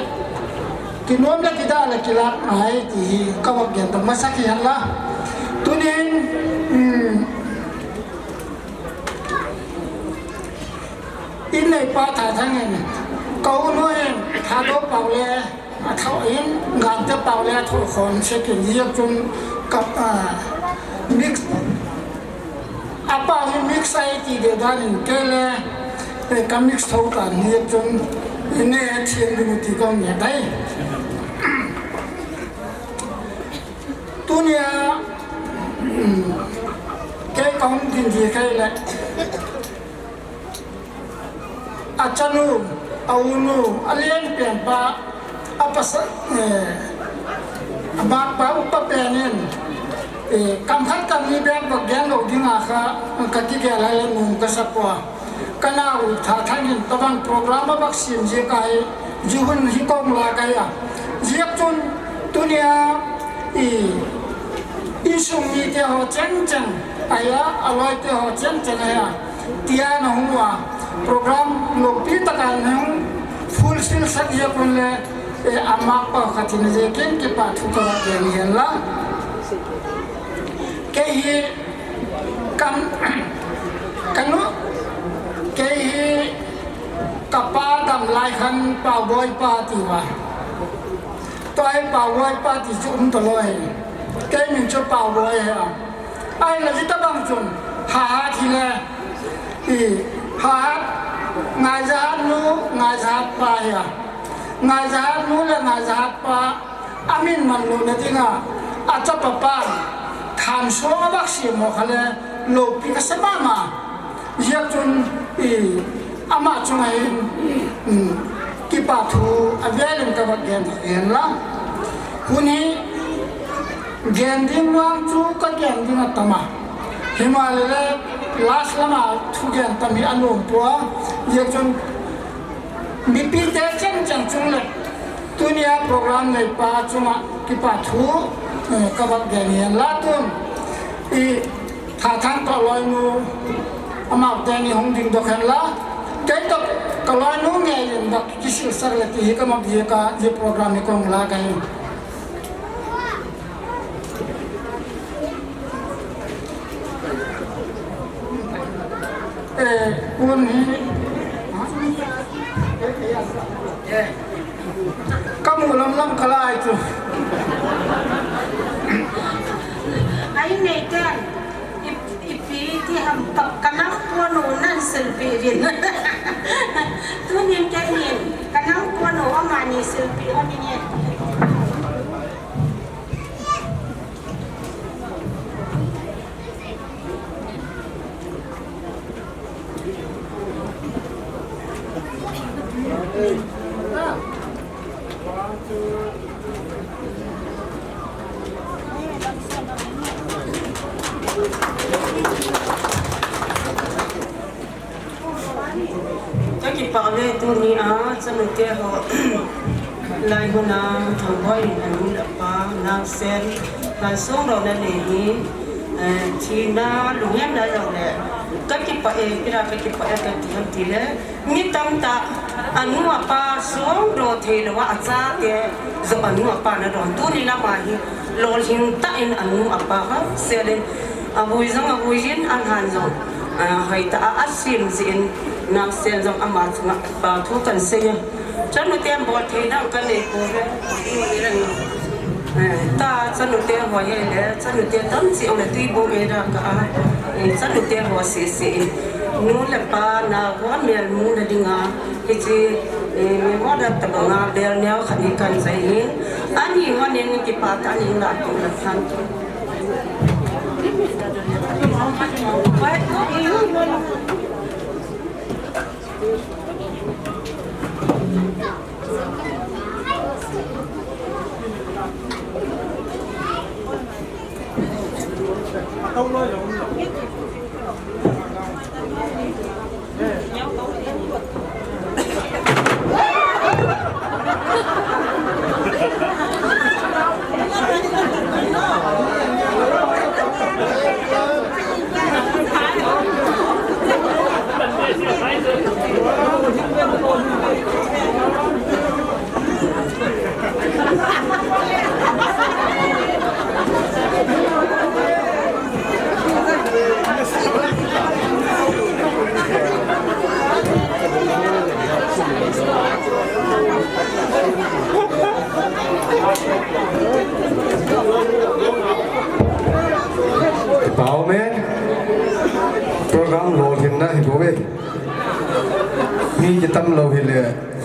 kinom le kida le kila ngai ti hi ka va gen ta masa ki han la. Tunin, um, in nei pa Thathang in, ka u nu in, Thado Pau le, a thau in, Gangte Pau le, a thau khon se kin, yak chun ka, ah, mix, a pau hi mix ai ti de dan in ke le, eh, ka mix thau tan hi yak chun, in ne thien du ti kong ne dai. Tunia, um, ke kong din di ke le. A chanu, a unu, a lenpen pa, a pasa, eh, a bakpa upa pen in, eh, kam khat kam ni bek bak gen lou ding a kha, ka kigel a le nung ka sa pua. Ka nau Thathang in tabang program a bak sim ji ka hi, ji hun hi kong la ka hi a. Ji chun tunia, i, insung mite ho cheng cheng, a hi a, a loite ho cheng cheng a hi a. Tia na hung uva, program loupi taka na hung fulfill sak jeh un le, eh, a makpa khat in jeh in kipa thu ka va gen hen lang. Kei hi kan, kan u, kei hi ka pa dam lai khan Pauboi pa ti uva. Tua hi Pauboi pa ti chu um ta loi. Kei min chu Pauboi ahi a. Ahinla hitabang chun, Hahat hi le, i, Hahat, Ngaijahat nu, Ngaijahat pa ahi a. Ngaijahat nu le Ngaijahat pa, a min man louna dinga, a chapa pan, thansong a bak sem ho kha le, loupi ka sa mama. Jeh chun, i, ama chunga hin, um, kipa thu a vel in ka va gen, gen lang. Hun hi, gen ding vang chu ka gen ding a tam a. Himahleh last lama thu gen tam hi a nom poi. Jeh chun mipite cheng cheng chung le tunia program neipa chunga kipa thu, eh, ka va gen hen lang tun. I Thathang toh loinu, amau teni hung ding doh hen lang. Kei toh ka loinu ngei in va kisil sak le ti hi ka nom jeh a, jeh program hi kong la ka hi. Eh, kun hi. Ka mu lam lam ka lai chu. Ai nei ten. I, ipi ti ham ka, ka nangpon u nan silpi uvin. Tunin keinin, ka nangpon u amani silpi u uvin e. Ka kipah ve tuni a, chanute ho, lai hun a, Thangboi in anu le apa, Naosen, Laisong Rona le hi, eh, thina, lunghemna jong le, ka kipah e, ipi dinga ka kipah e, ka ti ham tile, mi tamtah, anu apa, songdoh thei lou a, achate, jong anu apa na don, tuni lama hi, lolhing tah in anu apa, ha, selin, avui jong, avui jin, alhan jong, Ah, hoitah a, a sim jeh in, Naosen jong ama chunga, pa thu kan sei e. Chanute bol thei dang ka nei pouve. Eh, ta chanute ho hi le, chanute tam cheh le tui bung ei da ka a. Eh, chanute ho sese. Nu le pa na ho mel mu na dinga. Hiche, eh, mi ho da tabang a bel neo khat hi kan sei hin. Ani ho nin kipa tah in la tu la than tu.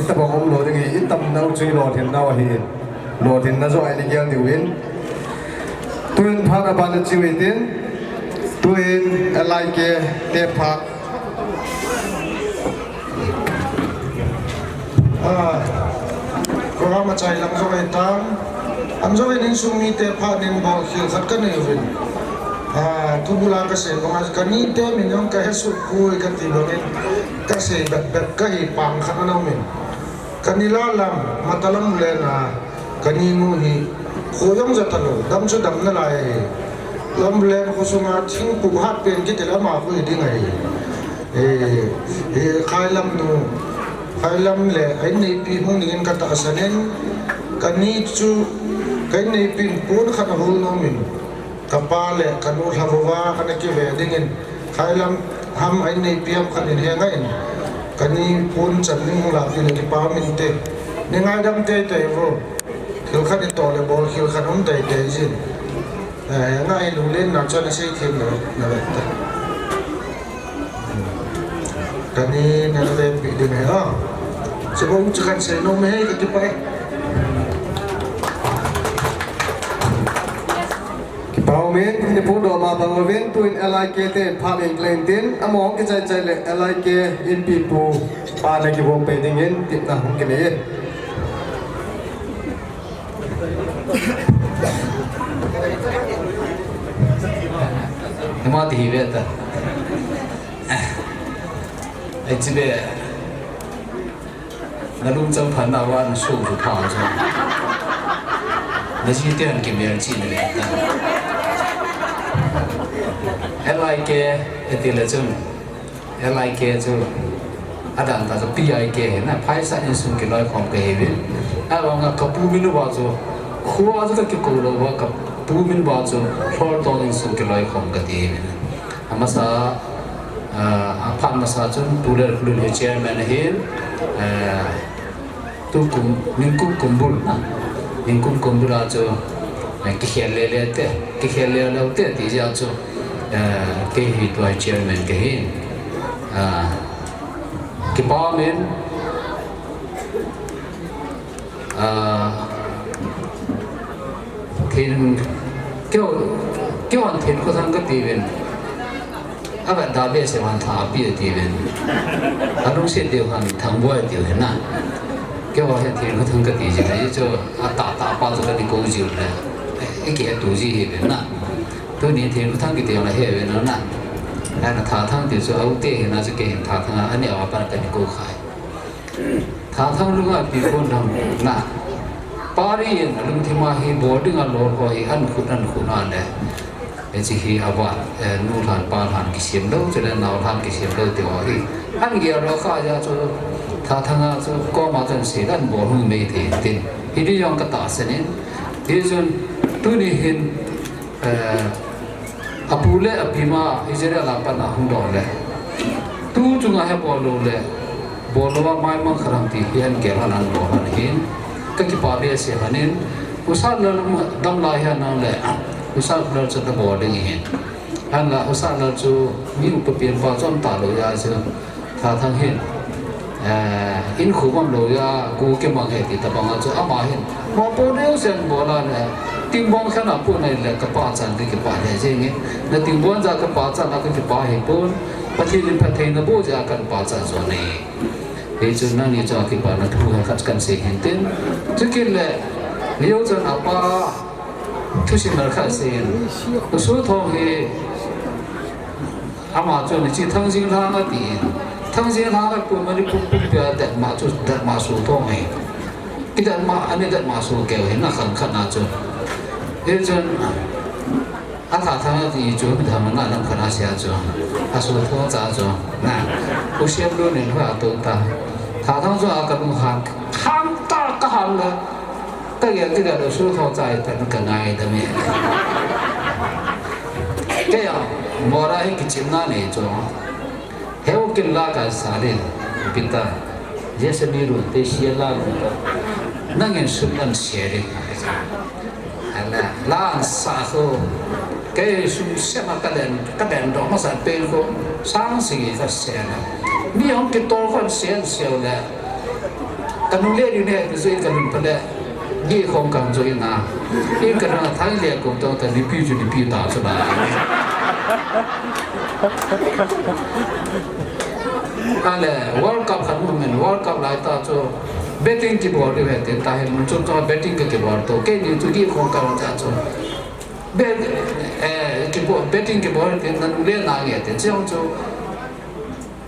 Tabang umlou ding hi, itam nau chu ilolhin nau ahi. Lolhinna joh a inei gel diu in. Tuin phat aban a chiu hitin. Tuin L I K te phat. Ah, program achai lang jong ahitan. An jong in insung mite phat in bolkhel khat kanei uvin. Ah, thubula kasei banga kanite min jong kahesoh poi kati bangin kasei bep bep kahi pang khat ana um in. Kani la lam, mata lam len a, kani nu hi, kho jong ja talou, dam chu dam nalai ahi. Lam len kho sunga thingpum hat pen kiti le ama kho hi ding ahi. Eh, eh, Khailam nu, Khailam le a inneipi hung dingin katahsan in, kani chu, ka inneipi in pon khat ahol nom in, kapa le kanu lha vouva kana kive dingin, Khailam ham a inneipi ham khat in he ngai in, kani pon chan ding hung lapi na kipa um inte. Nei ngaidam teitei vo. Thil khat itoh le bolkhel khat um teitei jin. Eh, ngai lunglen na chun asei them na, na ve ta. Kani na ve pi ding ahi a. Chu bou chu kahin sei nom e, kakipah e. Kipa um in, iphongdoh ma bang uvin, tuin L I K te phat in kile intin, amaho kichai chai le L I K inpipu pa na kibol pei dingin, tipna hung kinei e. Ama ti hi ve ta. Ai chi ve. Na lungchang phat na va na suh ju pha chu. Na ji te han kimel chi na ve ta. L I K e ti le chun. L I K chu. Adan ta chu P I K hi na phaisa insung kiloikhom kahi uvin. Ahivanga ka pu min uva chu. Khua chu kakikou lou va ka pu min uva chu. Lhortong insung kiloikhom kati hi uvin. Amasa, ah, aphat masa chun Pu Lalkhulun hi chairman ahin, ah, tukum, ningkum kumbul na, ningkum kumbul a chu, eh, kikhel le le te, kikhel le le te ti jeh a chu, eh, kei hi tua chairman kahin, ah, kipa um in, Ah, thin, keu, keu an thin kho thang kati uvin. Avet da behseh van tha api ati uvin. Alungset diu khan Thangboi ati uvin na. Keu an thin kho thang kati jin na, hichu atah tah pa chu kani kou jiu le. Iki atu ji hi uvin na. Tuni thin kho thang kiti la he uvin na. Ana Thathang ti chu aute hi na chu kei hin Thathang a, ani a pa kani kou khai. Thathang lunga pi kon dang na. Pari in alungthim a hi boarding a lol ho hi an khut an khut a le. Hichi hi avat, eh, nu lhan pa lhan kisem lou, chule nao lhan kisem lou ti ho hi. An gel lou kha jeh chu Thathang a chu koma chun sei dan bol hung mei thei tin. Hiti jong katahsan in. Hichun tuni hin Eh, apu le api ma Israel a pat a hung doh le. Tu chunga hi bol lou le. Bol lou a maimang khat ham ti hi an gel han an bol han hin. Kakipah behseh han in. Husa lal dam lai hi an ang le. Husa lal chu ta bol ding hin. An la husa lal chu mi upa pian pa chom ta lou ya chu. Thathang hin, eh, in khu bam lou ya, gu ke mang he ti tabang a chu ama hin. Mopo neu sen bol a le, tingbong khen a pu nai le ka pa chan ti kipa le jeng in. Na tingbong ja ka pa chan a ka kipa hi pon, Pathen in phatthei na bu ja kan pa chan jo nei. Hi chu nang ni chu kipa na thu ha khat kan sei hin tin. Chu kin le, ni yo chan a pa, thu sim na khat sei in. Usu thong hi, Ama chun hichi Thangjinglhang ati in. Thangjinglhang a pu Manipur pumpi a datmo chu datmo su thong hi. Kidatmo, ani datmo su keu hi na khan khat na chu. Hichun a Thathang ati chu mi thang na lam khat na sia chu. A su thong cha chu. Na. U siam lu nin hua tu ta. Thathang chu a ka lung han. Khang ta ka han la. Ka gel, ka gel, su thong chai ta ka ngai ta mi. Kei a, mora hi kichim na nei chu. Heu kin la ka sa rin, pita. Jesa mi ru te sia la ru ta. Nang in sun nan sia rin. Ala, la an sa ho. Kei sun sia ma ka den, ka den do ma sa pe ko. Sang si ka sia na. Mi hong ki to ko sia sia la. Ka nungle ni ne, ka zui ka lun pale. Gi khong kang zui na. In ka na thai le ko to ta ni pi ju ni pi ta chu na. Ale, World Cup khan mu men, World Cup lai ta chu. Betting kibol di ve te ta he mun chu to betting ka kibol to. Ke ni chu gi khong kang ta chu. Bet, eh, kibol, betting kibol te na nungle na nge te. Chiang chu.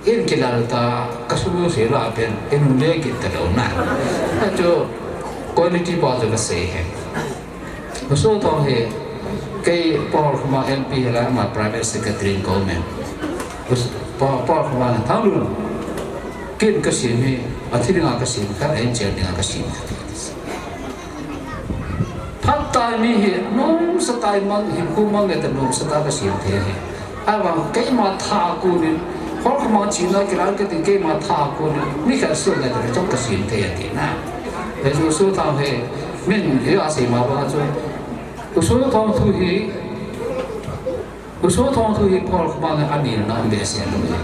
In kilal ta, ka sulu se la pen, in le kit ta lo na. Na chu quality pa chu ka sei he. U Sothong hi, kei Paul Khuma M P hi la ma private secretary in government. U s-, Pa-, Paul Khuma na thang lu. Kin ka sim hi, a thi dinga ka sim kha, en chen dinga ka sim kha. Phat tai mi hi, nom sa tai mang, hin khu mang le ta nom sa ta ka sim the he. Ai vang, keima tha kunin, hol khama china kilan ka ti keima tha kunin, mi khat su le ta chong ka sim the a ti na. He chu Sothong he, min hi a sei ma ba chu. U Sothong thu hi, U Sothong thu hi Paul Khuma nge ani na um behseh lou hi.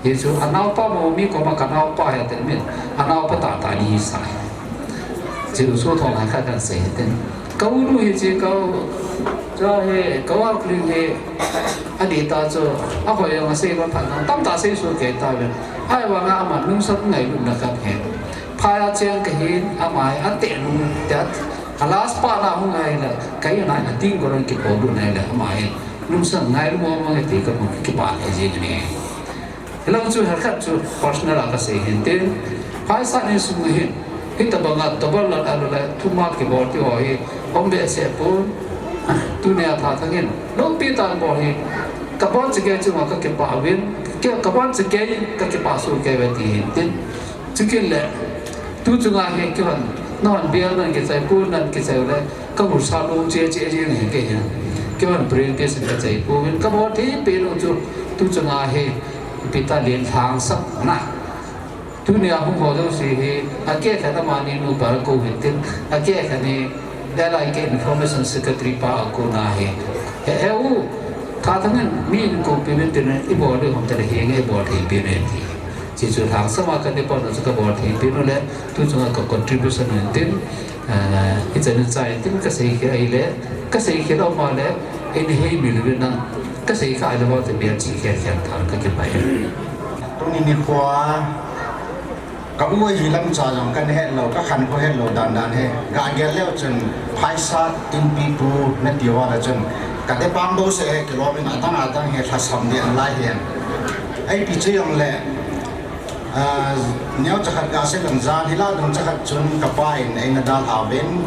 Hi chu a naopa mo mi koma ka naopa he ten min, a naopa tah tah ni hi sa hi. Chu U Sothong hai khat kan sei hi ten. Ka u nu hi chu ka u, cha he, ka u a kling he, ani ta chu, a hoi ang a sei ba phan ang, tam ta sei su ke ta ve. Ai vang a ama nungsat ngailutna khat he. Phai a cheng ka hin, ama he, a te nung, te a, a last pa na hung ai la, ka i na, a ting ko ron ki ko bu na la, ama he. Lungsan ngailu mo mo nge ti ka mu kipah e jing ne. Hilang chu her khat chu personal a ka sei hin tin. Phaisa ni sung hin. Hitabanga double la alu la thuma kibol ti ho hi. Om behseh pon. Tunia tha thangin. Lungpi tan bol hi. Ka bon chike chu ma ka kipah uvin. Ke ka bon chike ka kipah su ke ve ti hin tin. Chukin le, tu chunga hi kihon, nahon bial nan kichai, pu nan kichai le, ka hursa lung che che jing hi kei hin. Kihon brain test ka chai pu, min ka bol thei pen u chu, tu chunga hi, ipi ta lien lhang sap na. Tunia hung ho jouse hi, a ke khat amani nupa ko hin tin, a ke khat ni, L I K Information Secretary pa a kona hi. He, he u, tha thangin, mi in ko pi min tin, i bol ding hom ta le hi, nge bol thei pi min ti. Chi chu lhang sama ka ni pon chu ka bol thei pi nu le, tu chunga ka contribution in tin, eh, i chan in chai tin ka sei khel ai le, ka sei khel lo ma le, in hei mi lu na, ka sei kha ai le ba te bia chi khel khel tha ka ki pai. Tuni nikho a, ka u hi lam cha jong ka ni het lo, ka khankho het lo dan dan he. Ga gel leu chun phaisa in pi pu na ti wa la chun. Ka te pang bo se he kilom in adang adang he lhasam ding lai hen. Ai pi chu jong le, Ah, neo chakhat ga sei lang jan hi la dung chakhat chun ka pa in eina dalha uvin,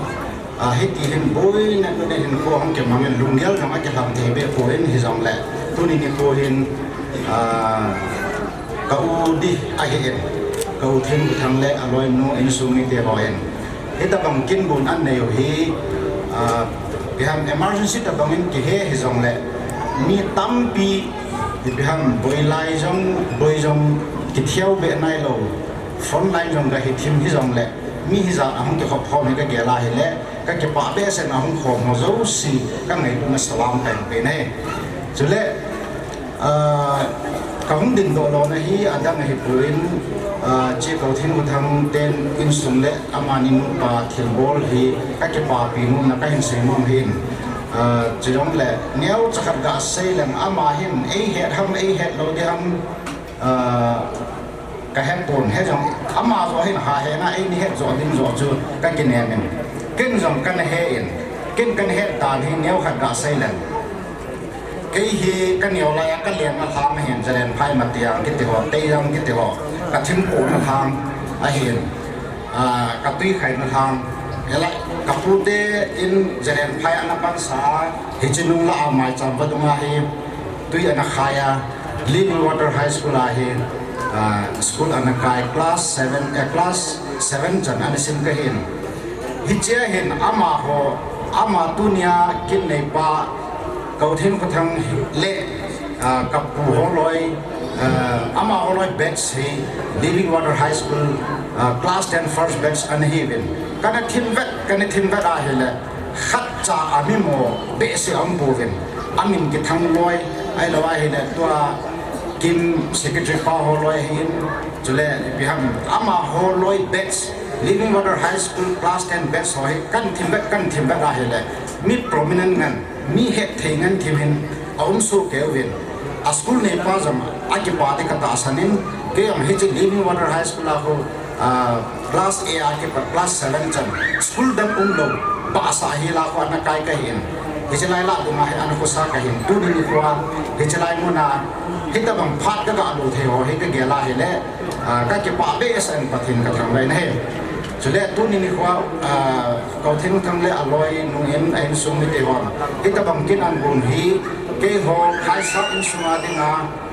ah, hiti hin boina nune hin kho hung kimang in lunggel jong a kilham thei be pon hi jong le, tuni nikho hin, ah, ka u di ahi in, ka u Thingkhuthang le aloinu insung mite ho in. Hitabang kinbun an nei u hi, ah, ipi ham emergency tabang in kihe hi jong le, mi tampi ipi ham boi lai jong, boi jong kitheu be nai lo, front line jong ka hi thim hi jong le, mi hi jat ahung kikhop khom hi ka gel a hi le, ka kipah behseh in ahung khom ho jouse, ka ngailutna salam ka pe ne. Chule, Ah, ka hung dingdoh lona hi adang ahi pon, ah, Chief Thingkhuthang ten insung le amani nupa thilbol hi ka kipapi nomna ka hin sei nom hin, ah, chujong le neo chakhat ga sei leng ama hin ei het ham ei het lo di ham, ah, Ka het pon, he jong, ama jo hin ha hena, eini het jo ding jo chu ka kinem in. Ken jong kana he in, ken kana het dan hi neo khat ga sei leng. Kei hi ka neo lai a ka lenna lhang ahin, Zalen phai Matiang kiti ho, Teijang kiti ho, ka thingpona lhang ahin, ah, ka tui khaina lhang. Ela, ka pute in Zalen phai ana pansa, hiche nung la a maicham vadung a hi, tui ana khai a, Living Water High School a hi, ah, school ana kai, class seven, eh, class seven chan ana sim ka hin. Hichea hin amaho, ama tunia kin neipa, Kau Thingkhuthang le, ah, ka pu ho loi, ah, amaho loi batch hi Living Water High School, ah, class ten first batch ana hiuvin. Kana thim vet, kana thim vet a hile, khatcha a mi mo behseh a um pouvin, amin kithang loi, ahilou ahile tua Kim secretary pa ho loi ahin, chule ipi ham, amaho loi batch, Living Water High School class ten batch ho hi kan thim vet, kan thim vet ahile, mi prominent ngen, mi hetthei ngen thim hin aum soh kei uvin, a school neipa jong akipa ding katahsan in, kei jong hiche Living Water High School a khu, ah, class A a kipat class seven chan school dang umlou, bahsah hel a khu ana kai kahin. Hiche lai lah dunga hi ana khosa kahin. Tuni nikho a hiche lai muna hitobang phat kaga lou thei ho hi kagel ahile, ah, kakipah behseh in Pathen kathangvah in ahi. Chule tuni nikho a, ah, Kothenthang le aloinu in a insung mite hon hitobang kin agon hi keiho Phaisap insunga dinga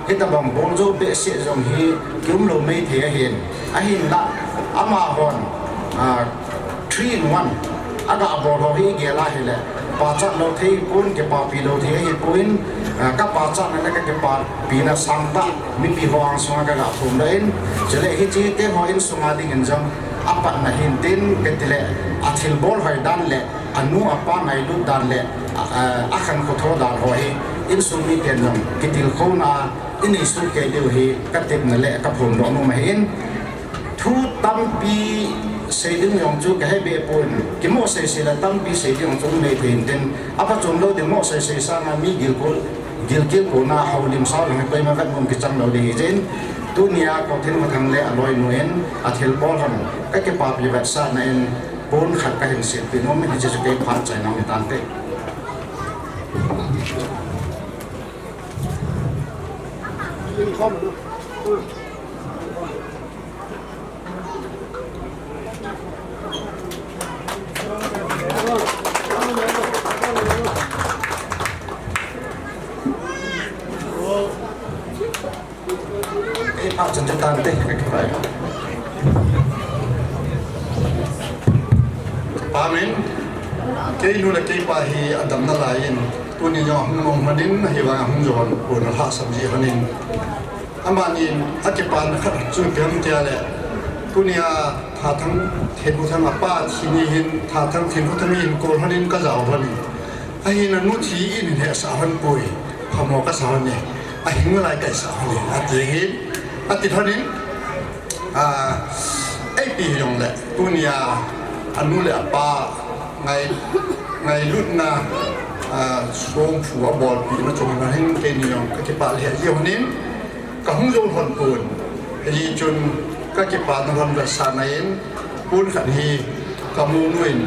hitobang bol jou behseh jong hi kium lou maithei ahin. Ahinla amahon, ah, three in one aga bol ho hi igel ahile, pachat lou thei pon, kipapi lou thei ahipon, ah, kapachatna le kakipapina sangtah mipi ho angsunga kaga phongdoh in, chule hiche keiho insunga dingin jong apatna hintin, katile athilbol hoi dan le anu apa ngailut dan le, a, a, akhankho tho dan ho hi insung miten jong kitilkhouna inei soh kei diu hi katepna le kaphongdoh nom ahin. Thu tampi sei ding jong chu kahebeh pon, kimo seisei le tampi sei ding jong chu um maithei intin, aphachom lou ding mo seisei sanga mi gilkel, gilkel kona houlim sao jong hi koima vet nom kichang lou ding hijeh in, tunia Kothenthang le aloinu in athilbol hon kakipapi vetsahna in pon khat kahin setpeh nom in, hiche chu kei phat chaina hung hitante. Ei, phat chan chan tante, kakipah e. Amen. Keinu le keipa hi adamna laiyin, tuni jong ahung nom lhonin, ahivang ahung jou lhon pon alhahsam jeh lhonin. Amanin akipana khat chu ipi ham itile, tunia Thathang Thenkhothange apa thi ni hin, Thathang Thenkhothange hin kol lhonin kajao lhonin. Ahin anu thi in hin hesah lhon poi, phamo kasa lhon e, ahing lai kaisah lhon e, ati hin, ati lhonin, a, eipi hijongle, tunia anu le apa ngai, ngailutna, a, songphu abolpina chunga hin keini jong kakipah lheh jeh lhonin, kahung jou lhon pon. Hijeh chun kakipana lhon vetsahna in, pon khat hi kamonu in,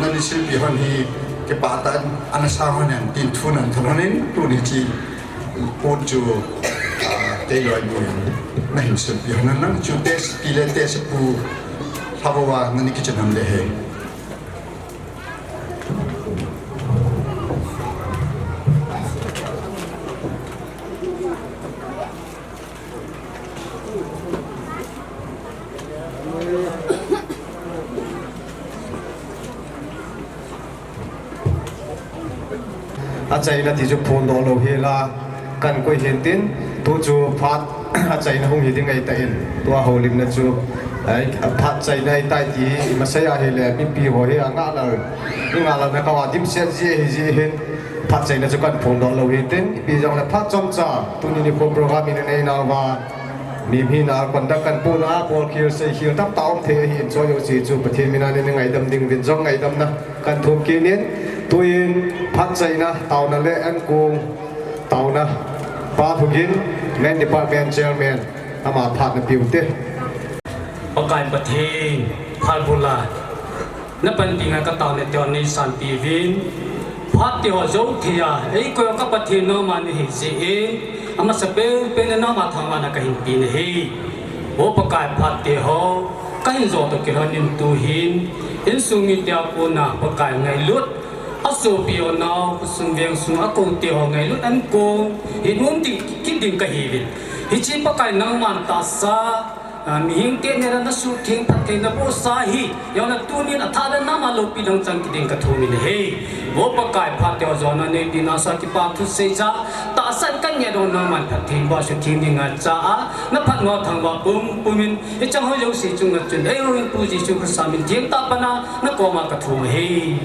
nani silpeh lhon hi kipah tah in ana sang lhon hen tin thu nahin thot lhonin, tuni hiche pon chu, a, kei loinu in nahin silpeh lhon hen lang, chuteng pi le teng pu lhagao a nani kichen ham ding ahi. Achaina ti chu phondoh lou hela, kan koi hintin, tu chu phat achaina hung hi ding ahitan, tua houlimna chu, ai, phat chaina ahitai ti hi, imasai ahile, mipi ho hi angah lal, ingah lalna kava dimset ji ahi jeh hin, phat chaina chu kan phondoh lou hintin, ipi jongle phat chomcha, tuni nikho program inei nauva, mi hina conduct kan puna, bolkhel seikhel tamtah um thei ahin, chujou chu Pathen mina nei ngaidam ding uvin jong ngaidamna kan thum kit in, tuin phat chaina taona le ankong taona, Pa Lhugin, Men Department Chairman, ama phat na peh ute. Pakai Pathen, phat bula, na panpi ngai ka taona te ho nei sanpeh uvin, phat te ho jou thei a eikoi ka Pathen nangma nahi jeh in, amasa penpen a nangma thangvahna kahin pe nahi. O Pakai, phat te ho kahin jo toh kilhon in, tuhin insung mite a kona Pakai ngailut, asopi u nao, khosung vengsung a kou te ho ngailut ankong hi nom ding kit ding kahiuvin. Hiche Pakai nangman tahsa, a, mihing te neh a nasuhtheng phattheina bohsa hi, jong na tunin athah le nangma loupi dang chang kit ding kathum in ahi. O Pakai, phat te ho jona neipi nasa kipa thusei ja, tahsan kaneh dong nangman phatthei boh suhtheng dinga cha a, na phatna thangvah pumpum in, ichang ho jouse chunga chun, eihon Pu Jesu Christa min theng tah a pat a, na koma kathum ahi.